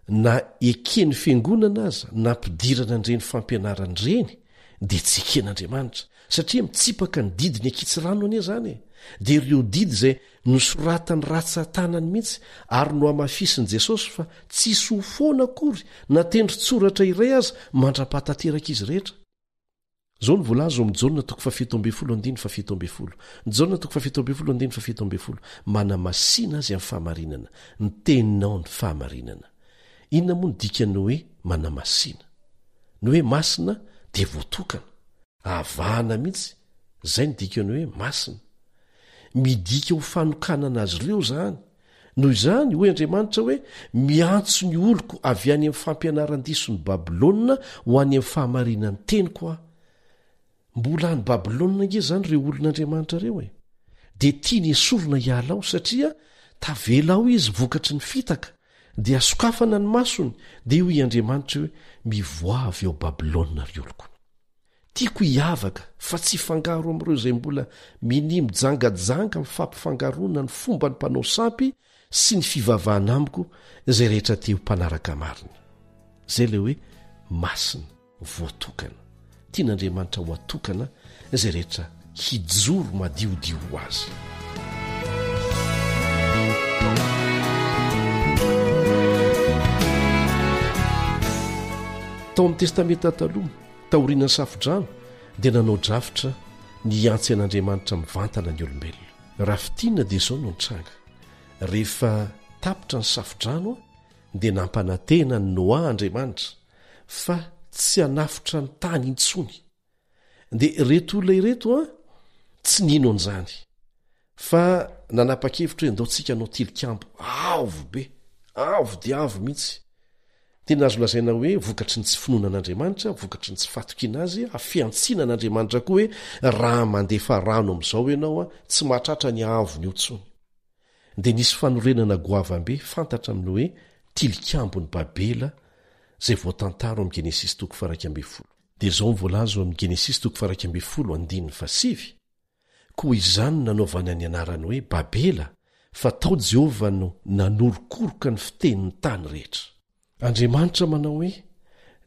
S4: na eken'ny fiangonana aza nampidirana an'ireny fampianarana ireny dia tsy eken'Andriamanitra, satria mitsipaka ny didiny ankitsirano anie izany e! Dia ireo didy izay nosoratany ratsan-tanany mihitsy ary nohamafisin'i Jesosy fa tsisy ho foana akory na tendron-tsoratra iray aza mandra-pahatanteraka izy rehetra. Izao no voalaza ao amin'ny Jaona toko fahafito ambin'ny folo andininy fahafito ambin'ny folo, Jaona toko fahafito ambin'ny folo andininy fahafito ambin'ny folo, Manamasina azy amin'ny fahamarinana, ny teninao ny fahamarinana. Inona moa no dikan'ny hoe manamasina? Ny hoe masina dia voatokana, avahana mihitsy, izay no dikan'ny hoe masina. Midika ho fanokanana azy ireo izany. Noho izany, hoy Andriamanitra hoe, Miantso ny oloko avy any amin'ny fampianaran-dison'i Babylona ho any amin'ny fahamarinan'ny teniko aho. Mbola any Babylona ange izany ireo olon'Andriamanitra ireo e! Dia tiany esorina hiala ao satria tavela ao izy vokatry ny fitaka, dia sokafana ny masony, dia hoy Andriamanitra hoe, Mivoaha avy ao Babylona ry oloko. Tiako hiavaka fa tsy hifangaro amin'ireo izay mbola minia mijangajanga amin'ny fampifangaroana ny fomban'ny mpanao sampy sy ny fivavahana amiko izay rehetra te ho mpanaraka marina. Izay ilay hoe masina, voatokana. Tian'Andriamanitra ho atokana izay rehetra hijoro madiodio ho azy. Tao amin'ny Testamenta Taloha, Taorian'ny Safodrano dia nanao drafitra ny hiantsy an'Andriamanitra mivantana ny olombelona. Raha fintinina dia izao no nitranga, rehefa tapitra ny Safodrano dia nampanantena an'i Noa Andriamanitra fa tsy hanafotra ny tany intsony. Dia ireto olona ireto an, tsy nino an'izany fa nanapa-kevitra hoe andao tsika hanao tilikambo avo be, avo dia avo mihitsy. Tena azo lazaina hoe vokatry ny tsy finoana an'Andriamanitra, vokatry ny tsy fahatokiana azy, fihantsiana an'Andriamanitra koa hoe raha mandefa rano amin'izao ianao an, tsy mahatratra ny haavony io intsony. Dia nisy fanorenana goavam-be fantatra amin'ny hoe Tilikambon'i Babela izay voatantara ao amin'ny Genesisy toko faha 11. Dia izao no voalaza ao amin'ny Genesisy toko faha-11 andininy fahasivy, Koa izany no nanaovana ny anarany hoe Babela, fa tao Jehovah no nanorokoroka ny fitenin'ny tany rehetra. Andriamanitra manao hoe,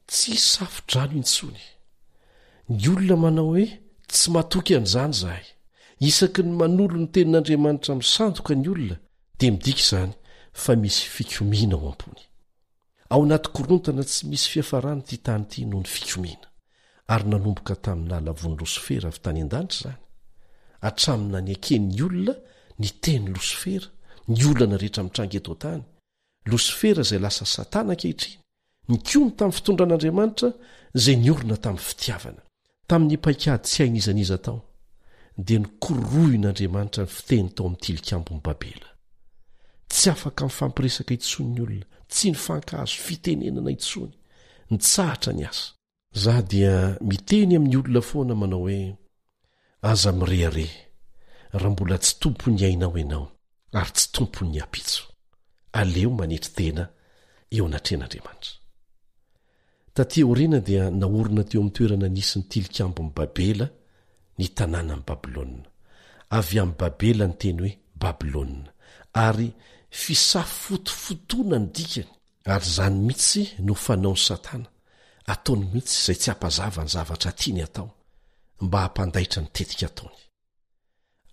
S4: Tsy hisy safo-drano intsony. Ny olona manao hoe, Tsy matoky an'izany izahay. Isaky ny manolo ny tenin'Andriamanitra misandoka ny olona, dia midika izany fa misy fikomiana ao am-pony. Ao anaty korontana tsy misy fiafarany ity tany ity noho ny fikomiana, ary nanomboka tamin'ny nahalavoan'i Losifera avy tany an-danitra izany, hatramin'ny naneken'ny olona ny teny Losifera, ny olana rehetra mitranga eto an-tany, Losifera izay lasa Satana ankehitriny, nikomy tamin'ny fitondran'Andriamanitra izay niorina tamin'ny fitiavana. Tamin'ny paikady tsy hain'iza n'iza atao, dia nokorohin'Andriamanitra ny fiteny tao amin'ny Tilikambon'i Babela. Tsy afaka mifampiresaka intsony ny olona, tsy nifankahazo fitenenana intsony, nitsahatra ny asa. Za dia miteny amin'ny olona foana manao hoe, aza mirehareha raha mbola tsy tompon'ny ainao ianao ary tsy tompon'ny ampitso. Aleo manetry tena eo anatrehan'Andriamanitra. Tatỳ aoriana dia naorina teo amin'ny toerana nisy ny Tilikambon'i Babela ny tanànan'i Babylona. Avy amin'i Babela ny teny hoe Babylona, ary fisafotofotoana ny dikany. Ary izany mihitsy no fanaon'i Satana, ataony mihitsy izay tsy hampazava ny zavatra tiany hatao, mba hampandaitra ny tetika ataony.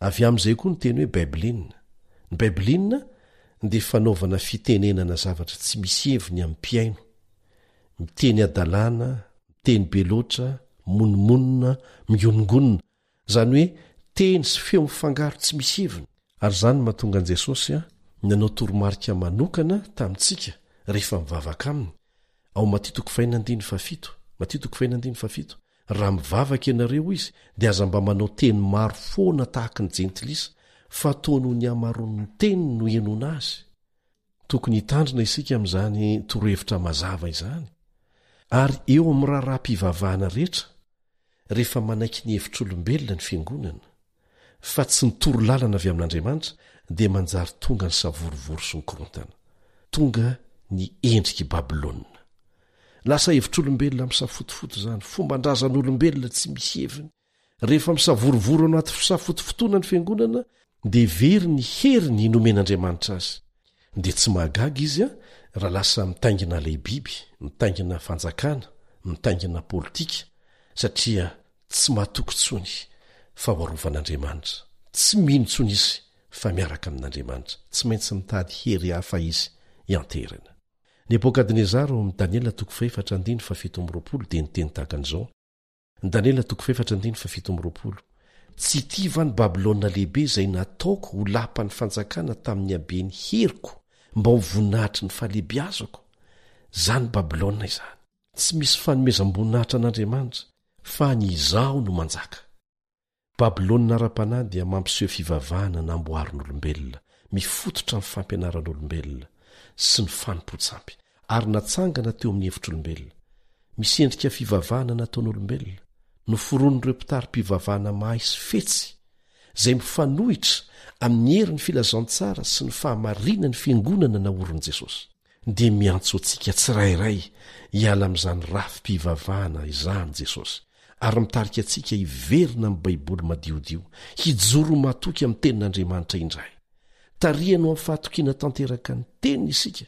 S4: Avy amin'izay koa ny teny hoe Baiblin. Ny Baiblin dia fanaovana fitenenana zavatra tsy misy heviny amin'ny mpihaino. Miteny hadalana, miteny be loatra, monomonona, migonongonona. Izany hoe teny sy feo mifangaro tsy misy heviny. Ary izany no mahatonga an'i Jesosy nanao toromarika manokana tamintsika rehefa mivavaka aminy, ao Matio toko fahenina andininy fahafito, Matio toko fahenina andininy fahafito, Raha mivavaka ianareo, hoy izy, dia aza mba manao teny maro foana tahaky ny jentilisa, fa toa noho ny hamaroan'ny teniny no henoina azy. Tokony hitandrina isika amin'izany torohevitra mazava izany, ary eo amin'ny raharaham-pivavahana rehetra, rehefa manaiky ny hevitr'olombelona ny fiangonana, fa tsy ny torolalana avy amin'Andriamanitra, dia manjary tonga ny savorovoro sy ny korontana. Tonga ny endrik'i Babylona. Lasa hevitr'olombelona misafotofoto izany, fomban-drazan'olombelona tsy misy heviny. Rehefa misavorovoro anaty fisafotofotoana ny fiangonana, dia very ny heriny nomen'Andriamanitra azy. Dia tsy mahagaga izy raha lasa mitaingina ilay biby, mitaingina fanjakana, mitaingina politika, satria Tsy matoky intsony fa ho arovan'Andriamanitra. Tsy mino intsony izy fa miaraka amin'Andriamanitra. Tsy maintsy mitady hery hafa izy hianteherana. Nebokadnezara ao amin'ny Daniela toko fahefatra andininy fahafito amby 20 dia niteny tahaka an'izao, Daniela toko fahefatra andininy fahafito amby 20, Tsy ity va ny Babylona lehibe izay nataoko ho lapan'ny fanjakana tamin'ny haben'ny heriko mba ho voninahitry ny fahalehibiazako? Izany Babylona izany. Tsy misy fanomezam-boninahitra an'Andriamanitra, fa ny izaho no manjaka. Babylona ara-panahy dia mampiseho fivavahana namboarin'olombelona, mifototra amin'ny fampianaran'olombelona sy ny fanompoan-tsampy, ary natsangana teo amin'ny hevitr'olombelona. Misy endrika fivavahana nataon'olombelona, noforonin'ireo mpitari-pivavahana mahay sy fetsy, izay mifanohitra amin'ny herin'ny filazantsara sy ny fahamarinan'ny fiangonana naorin'i Jesosy. dia miantso antsika tsirairay hiala amin'izany rafi-pivavahana izany Jesosy, ary mitarika antsika hiverina amin'ny Baiboly madiodio, hijoro matoky amin'ny Tenin'Andriamanitra indray. Tarihany ho amin'ny fahatokiana tanteraka ny Teniny isika,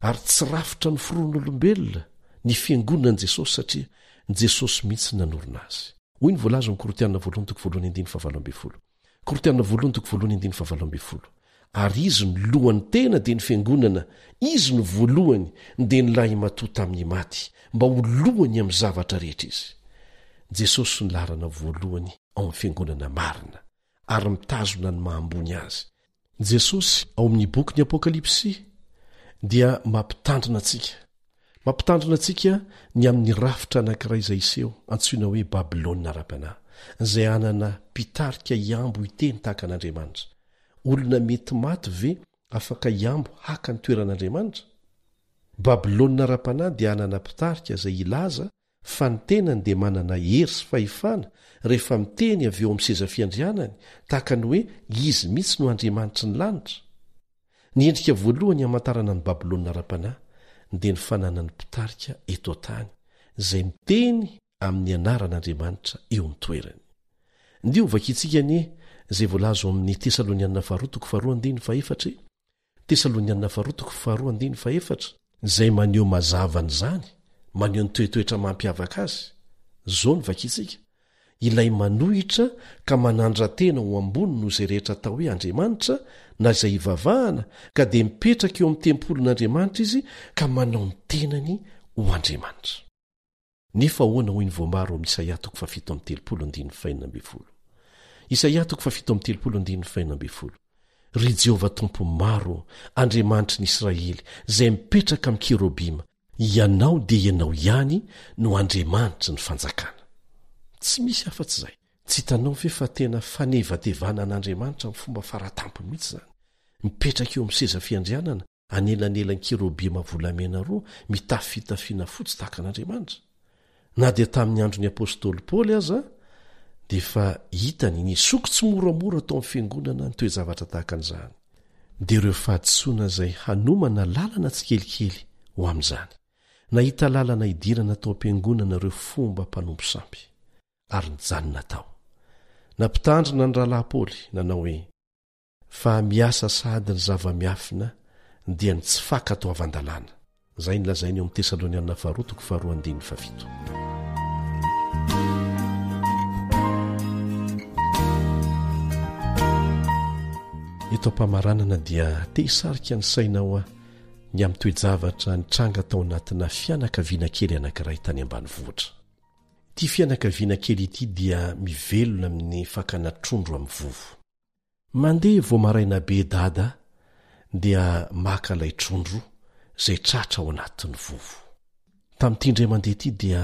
S4: ary tsy rafitra noforon'olombelona ny Fiangonan'i Jesosy satria Jesosy mihitsy nanorina azy. Hoy ny voalaza ao amin'ny Korintiana voalohany toko voalohany andininy fahavalo ambin'ny folo. Korintiana voalohany toko voalohany andininy fahavalo ambin'ny folo. Ary izy no lohan'ny tena dia ny fiangonana, izy no voalohany dia ny lahimatoa tamin'ny maty, mba ho lohany amin'ny zavatra rehetra izy. Jesosy no laharana voalohany ao amin'ny fiangonana marina, ary mitazona ny maha ambony azy. Jesosy ao amin'ny bokin'ny Apokalypsy dia mampitandrina antsika. Mampitandrina antsika ny amin'ny rafitra anankiray izay hiseho, antsoina hoe Babylona ara-panahy, izay hanana mpitarika hihambo hiteny tahaka an'Andriamanitra. Olona mety maty ve afaka hihambo haka ny toeran'Andriamanitra? Babylona ara-panahy dia hanana mpitarika izay hilaza fa ny tenany dia manana hery sy fahefana rehefa miteny avy eo amin'ny seza fiandrianany, tahaka ny hoe izy mihitsy no Andriamanitry ny lanitra. Ny endrika voalohany hamantarana an'i Babylona ara-panahy dia ny fananany mpitarika eto an-tany, izay miteny. amin'ny anaran'Andriamanitra eo amin'ny toerany. Ndeha ho vakintsika anie izay voalaza ao amin'ny Tesalonianina faharoa toko faharoa andininy fahefatra e. Tesalonianina faharoa toko faharoa andininy fahefatra, izay maneho mazava an'izany, maneho ny toetoetra mampiavaka azy. Izao no vakintsika, Ilay manohitra ka manandra-tena ho ambony noho izay rehetra atao hoe andriamanitra na izay ivavahana, ka dia mipetraka eo amin'ny tempolin'Andriamanitra izy ka manao ny tenany ho andriamanitra. Nefa ahoana hoy ny voamaro ao amin'ny Isaia toko fahafito amby telopolo andininy fahenina ambin'ny folo? Isaia toko fahafito amby telopolo andininy fahenina ambin'ny folo, Ry Jehovah Tompo maro ô, Andriamanitry ny Israely, izay mipetraka amin'ny kerobima, Ianao dia Ianao ihany no Andriamanitry ny fanjakana. Tsy misy afa-tsy izay. Tsy hitanao ve fa tena fanevatevana an'Andriamanitra amin'ny fomba faratampony mihitsy izany? Mipetraka eo amin'ny seza fiandrianana, anelanelan'ny kerobima volamena roa mitafy fitafiana fotsy tahaka an'Andriamanitra. Na dia tamin'ny andron'ny apostoly Paoly aza dia efa hitany nisoko tsimoramora tao amin'ny fiangonana ny toe-javatra tahaka an'izany. Dia ireo fahadisoana izay hanomana lalana tsikelikely ho amin'izany. Nahita lalana hidirana tao am-piangonana ireo fomba mpanompo sampy, ary nijanona tao. Nampitandrina ny rahalahy Paoly, nanao hoe, Fa miasa sahady ny zava-miafina dia ny tsy fankatoavan-dalàna. Izay no lazainy eo amin'ny Tesalonianina faharoa toko faharoa andininy fahafito. Eto am-pamaranana dia te hisarika ny sainao aho ny amin'ny toe-javatra nitranga tao anatina fianakaviana kely anankiray tany ambanivohitra. Ity fianakaviana kely ity dia mivelona amin'ny fakana trondro amin'ny vovo. Mandeha vao maraina be dada dia maka ilay trondro izay tratra ao anatin'ny vovo. Tamin'ity indray mandeha ity dia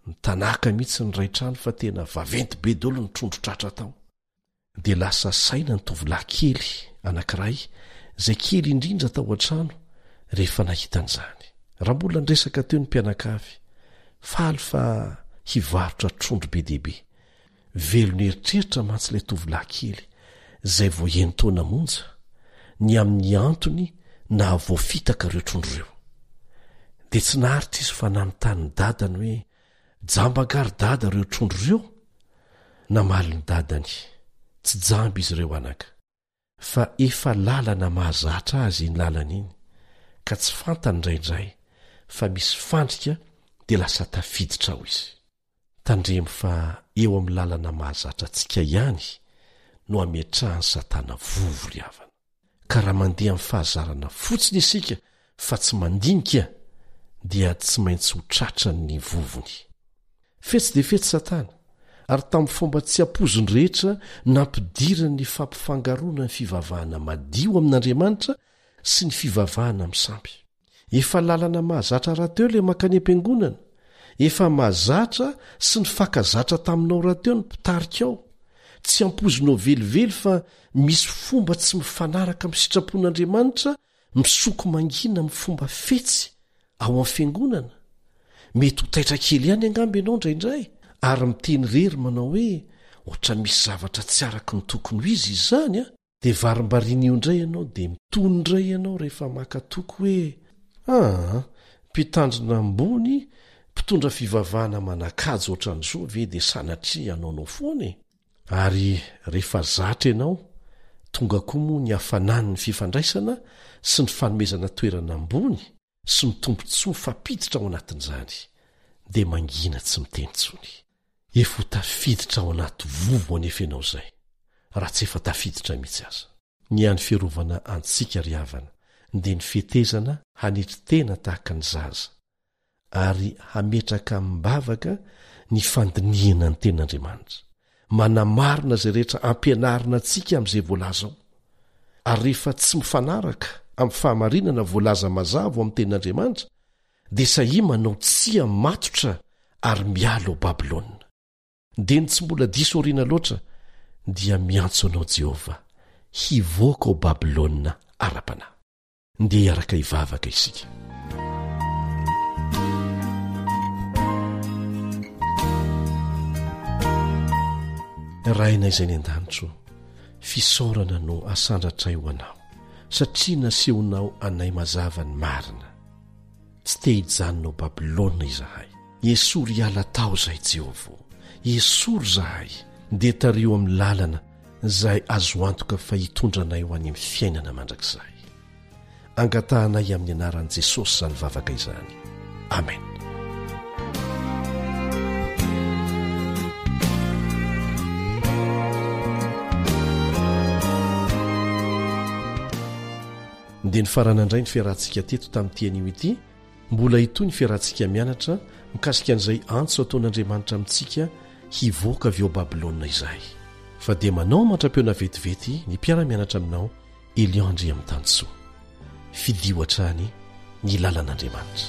S4: nitanaka mihitsy ny iray trano fa tena vaventy be daholo ny trondro tratra tao. Dia lasa saina ny tovolahy kely anankiray izay kely indrindra tao an-trano rehefa nahita an'izany. Raha mbola niresaka teo ny mpianakavy, faly fa hivarotra trondro be dia be. Velon'eritreritra mantsy ilay tovolahy kely, izay vao enin-taona monja, ny amin'ny antony nahavoafitaka ireo trondro ireo. Dia tsy naharitra izy fa nanontany ny dadany hoe, Jamba angaha ry dada ireo trondro ireo? Namaly ny dadany, Tsy jamba izy ireo anaka. Fa efa lalana mahazatra azy iny lalana iny ka tsy fantany indraindray fa misy fandrika dia lasa tafiditra ao izy. Tandremo fa eo amin'ny lalana mahazatra antsika ihany no ametrahan'i Satana vovo ry havana. Ka raha mandeha amin'ny fahazarana fotsiny isika fa tsy mandinika dia tsy maintsy ho tratran'ny vovony. Fetsy dia fetsy Satana, ary tamin'ny fomba tsy ampoiziny rehetra nampidirany ny fampifangaroana ny fivavahana madio amin'Andriamanitra sy ny fivavahana amin'ny sampy. Efa lalana mahazatra rahateo ilay mankany am-piangonana. Efa mahazatra sy nifankazatra taminao rahateo ny mpitarika ao. Tsy ampoizinao velively fa misy fomba tsy mifanaraka amin'ny sitrapon'Andriamanitra misoko mangina amin'ny fomba fetsy ao amin'ny fiangonana. Mety ho taitra kely ihany angamba ianao indraindray ary miteny irery manao hoe, Ohatran'ny misy zavatra tsy araka ny tokony ho izy izany an! Dia varimbariana io indray ianao dia mitony indray ianao rehefa maka toky hoe aa mpitandrina ambony mpitondra fivavahana manan-kaja ohatran'izao ve dia sanatria hanaonao foana e! Ary rehefa zatra ianao, tonga koa moa ny hafanan'ny fifandraisana sy ny fanomezana toerana ambony sy ny tombontsoa mifampiditra ao anatin'izany, dia mangina tsy miteny intsony. Efa ho tafiditra ao anaty vovo anefa ianao izay, raha tsy efa tafiditra mihitsy aza. Ny hany fiarovana antsika ry havana dia ny fetezana hanetry tena tahaka ny zaza, ary hametraka amim-bavaka ny fandinihana ny Tenin'Andriamanitra, manamarina izay rehetra ampianarina antsika amin'izay voalaza ao. Ary rehefa tsy mifanaraka amin'ny fahamarinana voalaza mazava ao amin'ny Tenin'Andriamanitra, dia sahia manao tsia matotra ary miala ao Babylona. Dia ny tsy mbola diso aoriana loatra dia miantso anao Jehovah hivoaka ao Babylona ara-panahy. Ndeha hiaraka hivavaka isika. Rainay izay any an-danitra ô, fisaorana no asandratray ho anao, satria nasehonao anay mazava ny marina. Tsy te hijanona ao Babylona izahay. Esory hiala tao izahay Jehovah ô! Esory izahay, dia tariho amin'ny lalana izay azo antoka fa hitondra anay ho any amin'ny fiainana mandrakizay. Angatahanay amin'ny anaran'i Jesosy izany vavaka izany. Amen. Dia nifarana indray ny fiarahantsika teto tamin'ity anio ity. Mbola hitohy ny fiarahantsika mianatra mikasika an'izay antso ataon'Andriamanitra amintsika hivoaka avy ao Babylona izay. Fa dia manao mandra-peona vetivety ny mpiara-mianatra aminao Elion Andriamitansoa. Fidio hatrany ny lalan'Andriamanitra.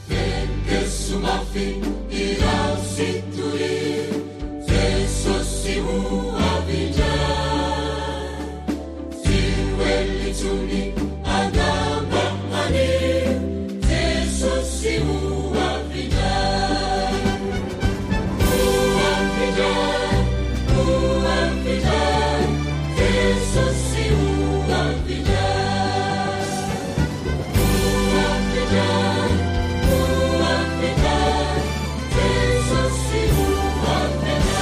S5: Veteso mafy irao sy torio Jesosy ho avy indray Tsy ho ela intsony angamba anio Jesosy ho avy indray Ho avy indray, ho avy indray Jesosy ho avy indray Ho avy indray, ho avy indray Jesosy ho avy indray.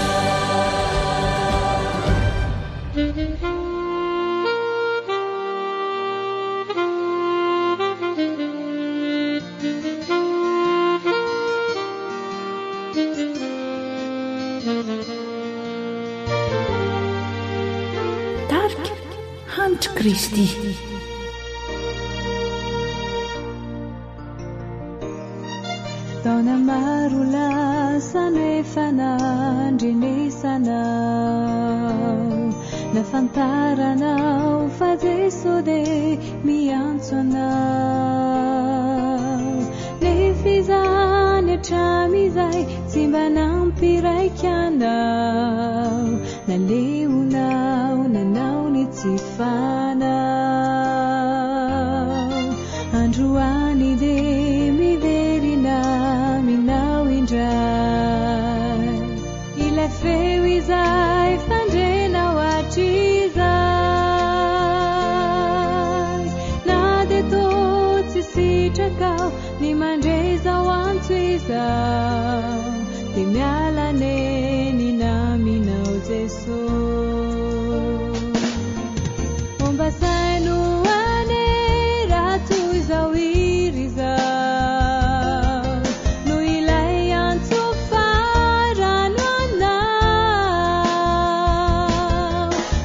S3: Tarika Hanitry Kristy.
S7: Taona maro lasa no efa nandrenesanao, nafantaranao fa Jeso dia miantso anao. Nefa izany hatramin'izay tsy mba nampiraika anao, naleonao nanao ny tsy fanao. Androany dia miverina aminao indray ilay feo izay fandrenao hatrizay. Na dia toa tsy sitrakao ny mandre izao antso izao, dia miala nenina aminao Jeso. Homba saino anie raha toy izao hira izao no ilay antso farany ho anao.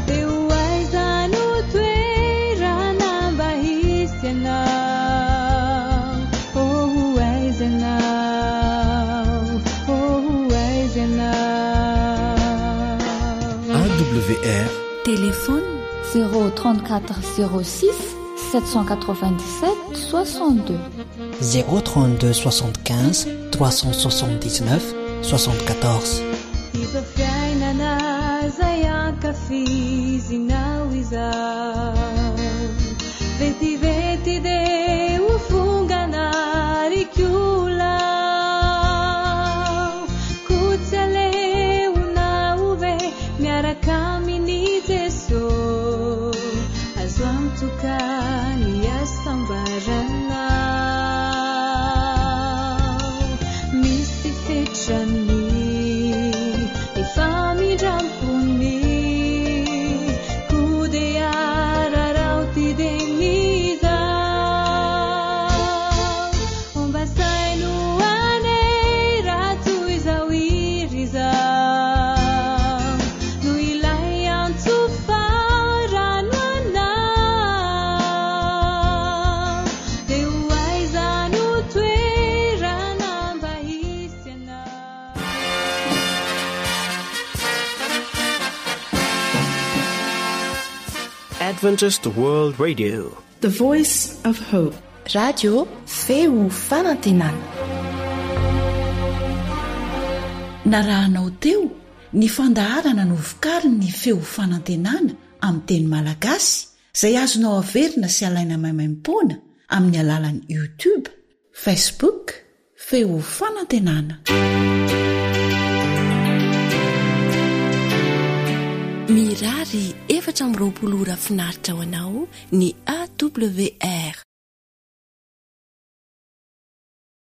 S7: Dia ho aiza no toerana mba hisy anao? Oh, ho aiza ianao? Oh, ho aiza ianao?
S6: AWR
S3: Téléphone
S8: 034 06 797 62.
S9: 032 75 379 74.
S7: Izao fiainana izay ankafizinao izao Vetivety dia ho fongana ry kola Koa tsy aleonao ve miaraka amin'i Jeso Azo antoka ny hasambarana Misy fetrany ny famindram-pony Koa dia araraoty dia mizao Homba saino anie raha toy izao hira izao No ilay antso farany ho anao Dia ho aiza no toerana mba hisy anao
S1: Adventist World Radio.
S2: The Voice of Hope.
S3: Radio Feo Fanantenana. Narahanao teo ny fandaharana novokarin'ny Feo Fanantenana amin'ny teny malagasy izay azonao averina sy alaina maimaimpoana amin'ny alalan'ny YouTube, Facebook, Feo Fanantenana.
S10: Mirary 24 ora finaritra ho anao ny AWR.